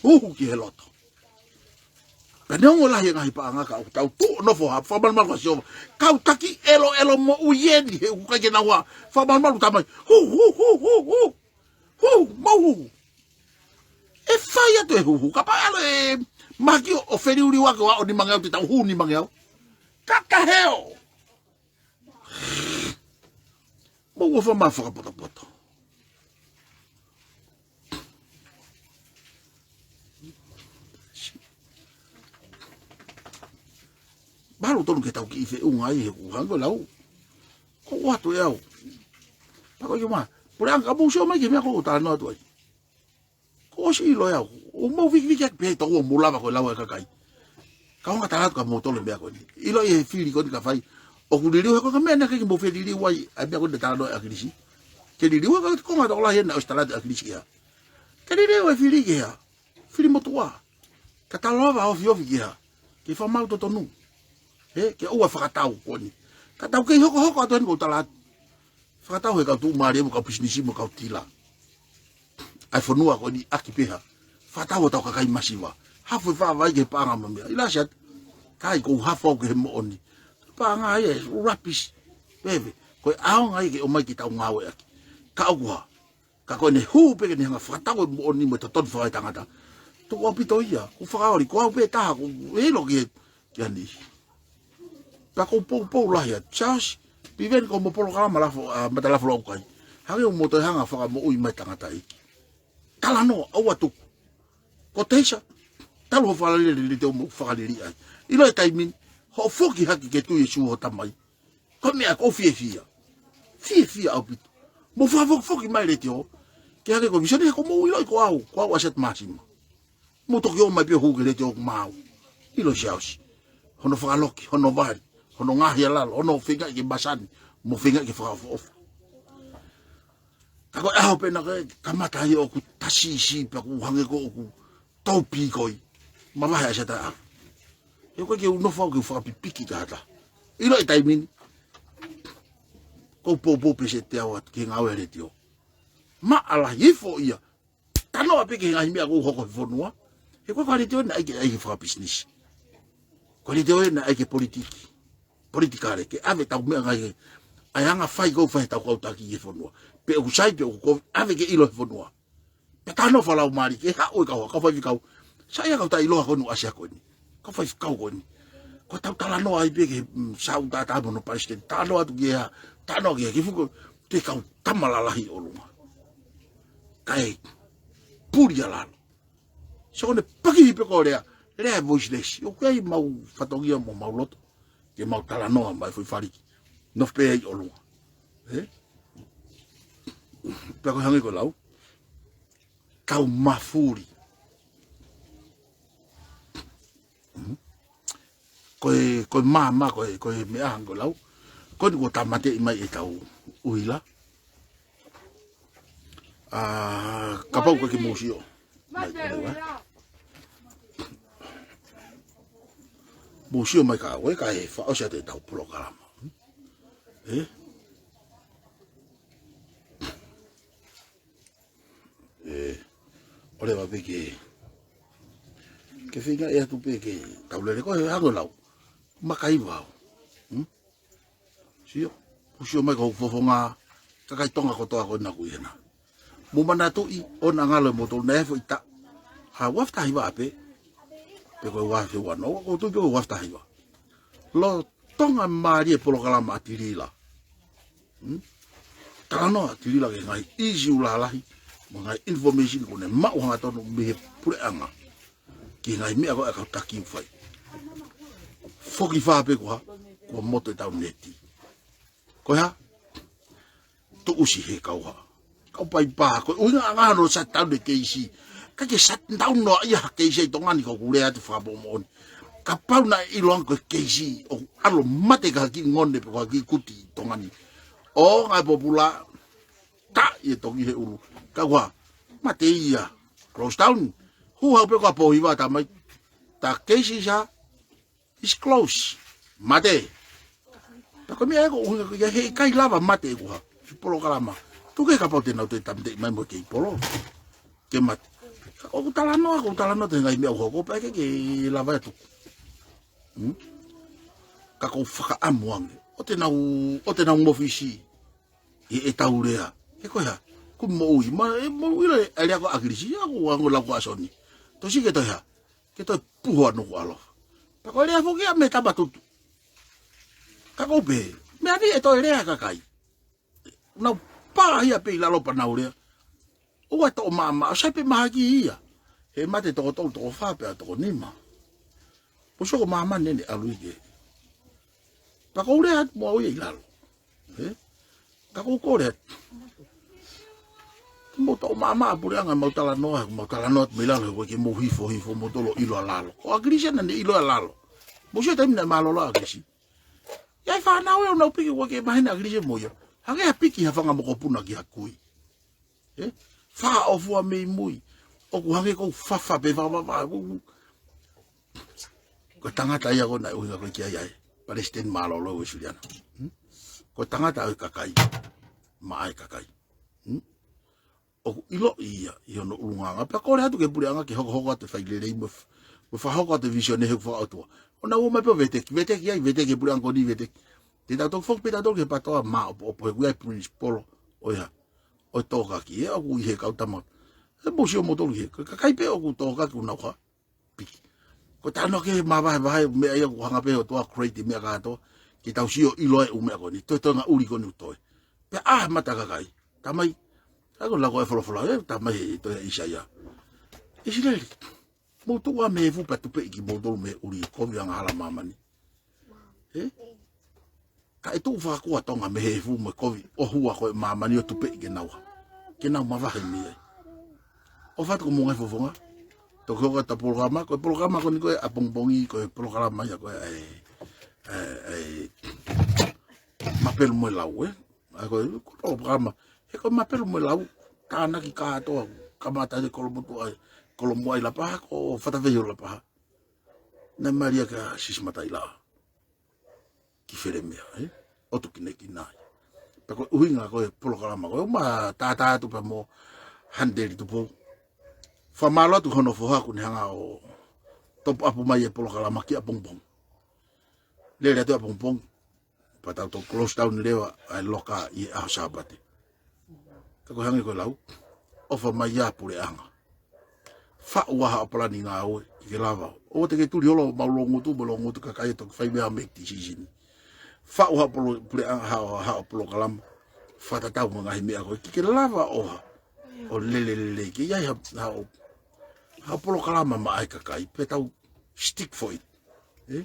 Uhu ki he loto. Pea neongo lahi e ngaahi paʻanga ka ʻoku tau tuʻu ʻo nofo hā. Fakamalumalu ʻa Sihova. Kau taki ʻeloʻelo moʻui eni he ʻoku ʻikai ke nau hā. Fakamalumalu tamai. Hu, hu, hu, hu, hu. Hu, mau hu. ʻE fā Ia toe huhu, kapau ʻe ʻalu e mahaki ʻo, ʻo feliuliu ake ʻo aʻu nimangeau te tau hū nimangeau. Kakaheo. Mou ʻofa mai fakapotopoto. Mālō tonu ke tau kiʻi feʻunga ai he kuo hangē ko e lau. Ko ʻoatu e au. Pea ko e kiʻi ma. Puleʻanga, ka mou sio mai ki he meʻa ko ē ʻoku ou talanoa atu ai. Kuo ʻosi ʻilo e au. ʻOku mou vikiviki ʻaki pē he tau ʻoku mou lava ko e lau e kakai. Ka ʻoku ou tala atu kia moutolu e meʻa ko eni. ʻIlo e fili ko eni ka fai. ʻOku liliu he ko e ka meʻa naʻe ʻikai ke mou feliliu ai, ʻa e meʻa ko eni talanoa ʻa e ʻAkilisi. Ke liliu he ko e konga tokolahi ena ʻosi tala atu ʻa e ʻAkilisi ia. Ke liliu e fili ki hā. Fili motuʻa. Ka tau lava ofiofi ki hā. Ke fakamaau totonu. He, ke ʻoua fakatau ko eni. Ka tau kei hokohoko atu eni ʻoku ou tala atu. Fakatau he kau tuʻumālie mo e kau pisinisi mo e kau tila. ʻA e fonua ko eni ʻaki pē hā. Fakatau ʻo tau kakai masiva. Hafo e fāvai ki he paʻanga mo e meʻa. ʻIlo ʻasi atu. Kai ʻoku ou hafo au ki he moʻoni. Paʻanga ia, rubbish. Peve. Ko e ʻaonga ia ke ʻomai ke tau ngāueʻaki. Ka ʻoku hā. Ka ko ʻene hū pē ke ne hanga fakatau e moʻoni mo e totonu fakaetangata. Tuku ʻaupito ia, ʻoku fakaoli, ko au pē taha, ʻoku ʻilo ki he, ki he niʻihi. Pea ʻoku ou poupou lahi atu, Charles, Piveni ko hoʻomo polokalama lafo, ʻa, Mata Lafo Laukai. Hangē ʻoku mo toe hanga fakamoʻui mai tangataʻeiki. Talanoa, ʻoua tuku. Ko Teisa, talu hoʻo fakalele, lele te u mo fakalili ai. ʻIlo e taimi ni, hoʻo foki hake ke tui e sū ho tamai. Ko e meʻa ʻoku ou fiefia. Fiefia ʻaupito. Mou fakafokifoki mai letiō. Ke hake ko e visone he ʻoku mou ʻiloʻi ko au, ko au ʻa Seti Māsima. Mou toki ō mai pē ʻo hū ki he letiō ʻoku maau. ʻIlo Siaosi. Hono fakaloki, hono vali, hono ngaahi ʻa lalo, hono feingaʻi ke masani, mo feingaʻi ke fakaʻofoʻofa. Ka ko e ʻaho pē naʻe kamata ai ʻoku tasiisi pea ʻoku hangē ko ʻoku tau pīkoi. Mavahe ʻa Seti ʻa. ʻE ko e ke u nofo au ke u fakapipiki tahataha. ʻIlo e taimi ni. ʻOku ou poupou pē Seti ʻo ʻatu ki he ngāue letiō. Maʻalahi hifo ia. Talanoa pē ki he ngaahi meʻa ʻoku hoko he fonua. He ko e letiō naʻe ʻikai ke ʻai ke fakapisinisi. Ko e letiō naʻe ʻai ke politiki. Politikale ke ʻave tau meʻa ngaahi ke. ʻAi anga fai ʻoku fai he tau kau taki he fonua. Pe ʻoku sai pe ʻoku kovi ʻave ke ʻilo he fonua. Pea talanoa fakalaumālie ke haʻu e kau, kau faifekau. Sai ʻa e kau taʻeʻiloa ko eni ʻoku ʻasi ko eni. Kau faifekau ko eni. Ko e tau talanoa ai pē ki he, mm, Sautata mo hono palesiteni. Talanoa atu ki he, talanoa ki he, ki he fuko, ki he kau tama lalahi ʻolunga. Kae puli ʻa lalo. So ko ʻene pakihi pē ko e lea, lea e voiceless. ʻOku ʻi ai mau fatongia mo mau loto. Ke mau talanoa mai foʻi faliki. Nofo pē ai ʻolunga. Ē? Pea ko e hangē ko e lau. Kau mafuli. Ko e, ko e māmā, ko e, ko e meʻa hangē ko e lau. Ko eni kuo tāmateʻi mai e tau ʻuhila. ʻA, kapau ko e ke mou sio. Mai, mai, mai. Mou sio mai ka ʻoe, ka e fakaʻosi atu e tau polokalama. Ē? Ē, ʻoua leva pē ke, ke feinga ʻe atu pē ke tau lele ko e hangē lau. Makaiva au. Hmm? Sio, ʻoku sio mai ko e fofonga, kakai Tonga kotoa ko ena ʻoku ʻi hena. Mou manatuʻi, ʻoua naʻa ngalo ʻe moutolu naʻe foʻi ta. Ha, ua afe taha hiva pē. Pe ko e ua afe ua noa, ʻoku ou tui pē ko e ua afe taha hiva. Lolotonga mālie e polokalama ʻa Tilila. Hmm? Talanoa ʻa Tilila ki he ngaahi ʻīsiu lalahi, mo e ngaahi information kuo ne maʻu hangatonu mei he puleʻanga. Ki he ngaahi meʻa ko ē ʻa e kau taki ʻoku fai. Foki fā pē ko hā, kuo moto e tau neti. Ko e hā, tuʻusi he kau hā. Kau paipa, ko e ʻuhinga ʻanga hono shutdown e keisi. ʻIkai ke shutdown noa ia ha keisi ʻi Tonga ni, ko ʻeku lea atu fakamoʻoni. Kapau naʻe ʻiloange ko e keisi, ʻoku ʻalu mate ka ha kiʻi ngone pe ko ha kiʻi kuti ʻi Tonga ni. ʻO ngaahi pōpula, taʻi e toki he ʻulu. Kau hā, mate ia. Close down. Hū hau pē ko e pō hiva tamai. Ta keisi sa, is close. Mate. Pea ko e meʻa ē ʻoku ou ʻuhinga ko ia he ʻikai lava mate ʻeku hā. Siʻi polokalama. Tuku ke kapau te nau toe tāmateʻi mai mo e kei polo. Ke mate. Ka ʻoku ou talanoa, ʻoku ou talanoa atu he ngaahi meʻa ʻoku hoko pea ʻikai ke lava atu. Hmm? Ka ʻoku ou fakaʻamu ange. ʻOua te nau, ʻoua te nau mofisi. ʻI he tau lea. He ko e hā. Ko e moʻui. Ma, e moʻui lea, e lea ko ē ʻa ʻAkilisi. ʻA ko e ʻuhinga lau ko ē ʻa Soni. Tosi ke toe hā, ke toe puha Nukuʻalofa. Pea ko e lea foki ia mei Tamatutu. Ka ʻoku ou pehē, meʻa ni ʻe toe lea kakai. Nau pā ia pē ʻi lalo pea nau lea. ʻOua ʻe toʻo maʻamaʻa, ʻo sai pē mahaki ia. He mate toko tolu, toko fā pea toko nima. Mou sio ko māmani ʻene ʻalu ʻi ke. Pea ʻoku ou lea atu mo au ia ʻi lalo. Ē? Ka ʻoku ou kole atu. Ke mou toʻo maʻamaʻa puleʻanga, mau talanoa, mau talanoa mei lalo, he ʻoku ʻikai ke mou hifo, hifo, mou tolo ʻilo ʻa lalo. Ko ʻAkilisi naʻa ne ʻilo ʻa lalo. Mou sio taimi naʻe mālōlō ʻa ʻAkilisi. ʻI ai e fānau ʻe ʻo nau piki, ʻoku ʻikai ke mahino ʻa ʻAkilisi mo ia. Hangē ha piki ha fanga mokopuna ki ha kui. Ē? Fā ʻo fua mei mui. ʻOku hangē ʻoku fafa pē, fafa, fafa. Ko e tangata ia ko ē naʻe ʻuhinga ko ē ki ai ʻa e Palesiteni mālōlō ʻo Uēsiliana. Hmm? Ko e tangata ʻo e kakai. Maʻa e kakai. Hmm? ʻOku ʻiloʻi ia ʻi hono ʻulungaanga. Pea kole atu ki he puleʻanga ke hokohoko atu e failelei mo f-, mo fakahoko atu e vīsone he ʻoku fakaʻotua. ʻO nau ō mai pē ʻo veteki, veteki ai, veteki e puleʻanga ko eni, veteki. Te tau toki foki pē tautolu ki he PTOA, māʻopoʻopo, he ʻoku ʻi ai e principal ʻo e hā, ʻo e tokaki, ē, ʻoku ʻi he kau tama. He mou sio moutolu ki he, ko e kakai pē ʻoku tokaki ʻoku nau hā, piki. Ko e talanoa ki he māvahevahe, meʻa ia ʻoku hanga pē ʻe he ʻOtua ʻo create e meʻa kātoa, ke tau sio ʻilo e ʻū meʻa ko eni, toe toenga ʻuli ko eni ʻoku toe. Pea ʻā e mata kakai, tamai, ka ko e lau ko ē e folofola, ē, tamai he tohi ʻa ʻĪsaia. ʻIsileli, mou tuʻu ā mei he efu pea tupeʻi kimoutolu mei he ʻuli, kovi angahala māmani. Ē? Ka ʻe tuʻu fakakua Tonga mei he efu mo e kovi ʻo hua ko ē māmani ʻo tupeʻi ke nau hā, ke nau mavahe mei ai. ʻOfa atu ko e ngaahi fofonga. Toki hoko atu e polokalama, ko e polokalama ko eni ko e ʻapongipongi, ko e polokalama ia ko ē ʻa e, ʻa e, ʻa e Mapelu mo e Lau, ē? ʻA ia ko e, ko e polokalama, he ko e Mapelu mo e Lau, tānaki kātoa, kamata ʻi Kolomotuʻa, Kolomuʻa ʻi Lapaha, ko Fatafehi ʻo Lapaha. Naʻe mali ʻa Sisi Mataʻilaʻa ki Felemea, ē? ʻO tukinekina ai. Pea ko e ʻuhinga ko e polokalama ko ē, ʻoku ma tātā atu pea mo Haniteli Tupou. Fakamālō atu ki hono foha kuo ne hanga ʻo top up mai e polokalama ki ʻapongipongi. Lele atu ʻapongipongi. Pea tau toki close down leva ʻa e loka ʻi he ʻaho Sāpate. Ka ko e hangē ko e lau, ʻofa mai ā puleʻanga. Faʻu ā haʻo palani ngāue, ke ke lava. ʻOua te ke tuli holo ʻo maʻu loungutu, mo loungutu kakai ʻe toki fai mei ai e decision. Faʻu haʻo polo-, puleʻanga, haʻo, haʻo polokalama. Fakatatau mo e ngaahi meʻa ko ē, ke ke lava ʻo hā, ʻo lele lelei, ke ʻi ai ha, haʻo, haʻo polokalama maʻa e kakai, pea tau stick for it. Ē?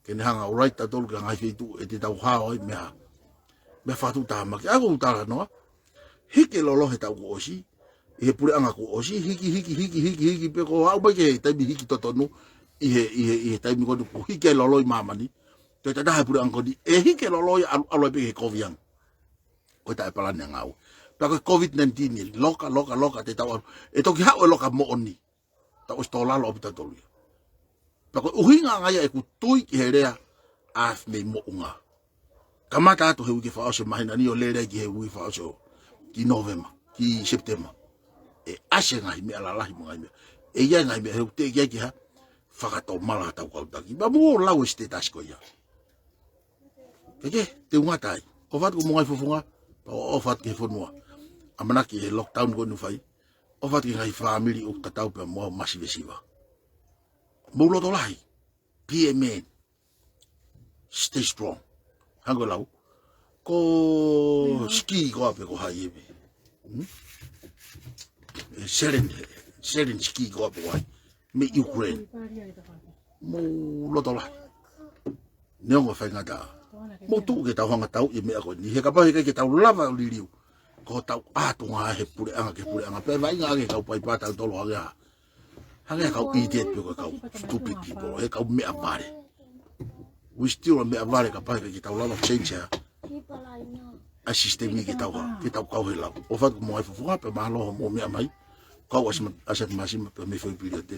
Ke ne hanga ʻo right tautolu ki he ngaahi feituʻu ʻe te tau hao ai meʻa, meʻa fakatuʻutāmaki. ʻA ia ko ʻeku talanoa, hiki e lolo he taʻu kuo ʻosi, ʻi he puleʻanga kuo ʻosi, hiki, hiki, hiki, hiki, hiki, pea ko e aʻu mai ki he taimi hiki totonu, ʻi he, ʻi he, ʻi he taimi ko eni kuo hiki ai e lolo ʻi māmani, toe tatā he puleʻanga ko eni, ʻe hiki e lolo ia ʻalu, ʻalu ai pē ki he kovi ange. Ko e taʻepalani ʻa e ngāue. Pea ko e COVID nineteen eni, loka, loka, loka, te tau ʻalu. ʻE toki haʻu e loka moʻoni. Tau ʻosi tō lalo ʻaupito tautolu ia. Pea ko e ʻuhinga ange ia ʻeku tui ki he lea ʻa e mei moʻunga. Kamata atu he uike fakaʻosi ʻo e māhina ni ʻo lele ai ki he uike fakaʻosi ʻo, ki Nōvema, ki Sepitema. ʻE ʻasi e ngaahi meʻa lalahi mo e ngaahi meʻa. ʻE ʻi ai e ngaahi meʻa he ʻoku teʻeki ai ke hā, fakatomala ʻetau kau taki. Pea mou lau e status ko ia. Ke ke, te u ngata ai. ʻOfa atu ko e ngaahi fofonga, pea ʻofa atu ki he fonua. ʻAmanaki e lockdown ko eni ʻoku fai. ʻOfa atu ki he ngaahi fāmili ʻoku tatau pea mo e masivesiva. Mou loto lahi. Be a man. Stay strong. Hangē ko e lau. Ko Zelensky ko ā pe ko hai ē. Hmm? E Zelen-, Zelensky ko ā pe ko hai. Mei Ukraine. Mou loto lahi. Neongo e faingataʻa. Mou tuʻu ke tau hanga ʻo tauʻi e meʻa ko eni. He kapau he ʻikai ke tau lava ʻo liliu, ko hotau ʻātunga he puleʻanga ki he puleʻanga. Pea vaʻinga ange kau paipa tautolu hangē ha, hangē ha kau idiot pe ko e kau stupid people. He kau meʻavale. We still a meʻavale kapau he ʻikai ke tau lava ʻo change ʻa e system ni ke tau hā, ke tau kau he lau. ʻOfa atu ko e ngaahi fofonga pea mālō hoʻomou meʻa mai. Kau ʻa Sima-, ʻa Seti Māsima pea mei Foʻi Piliate.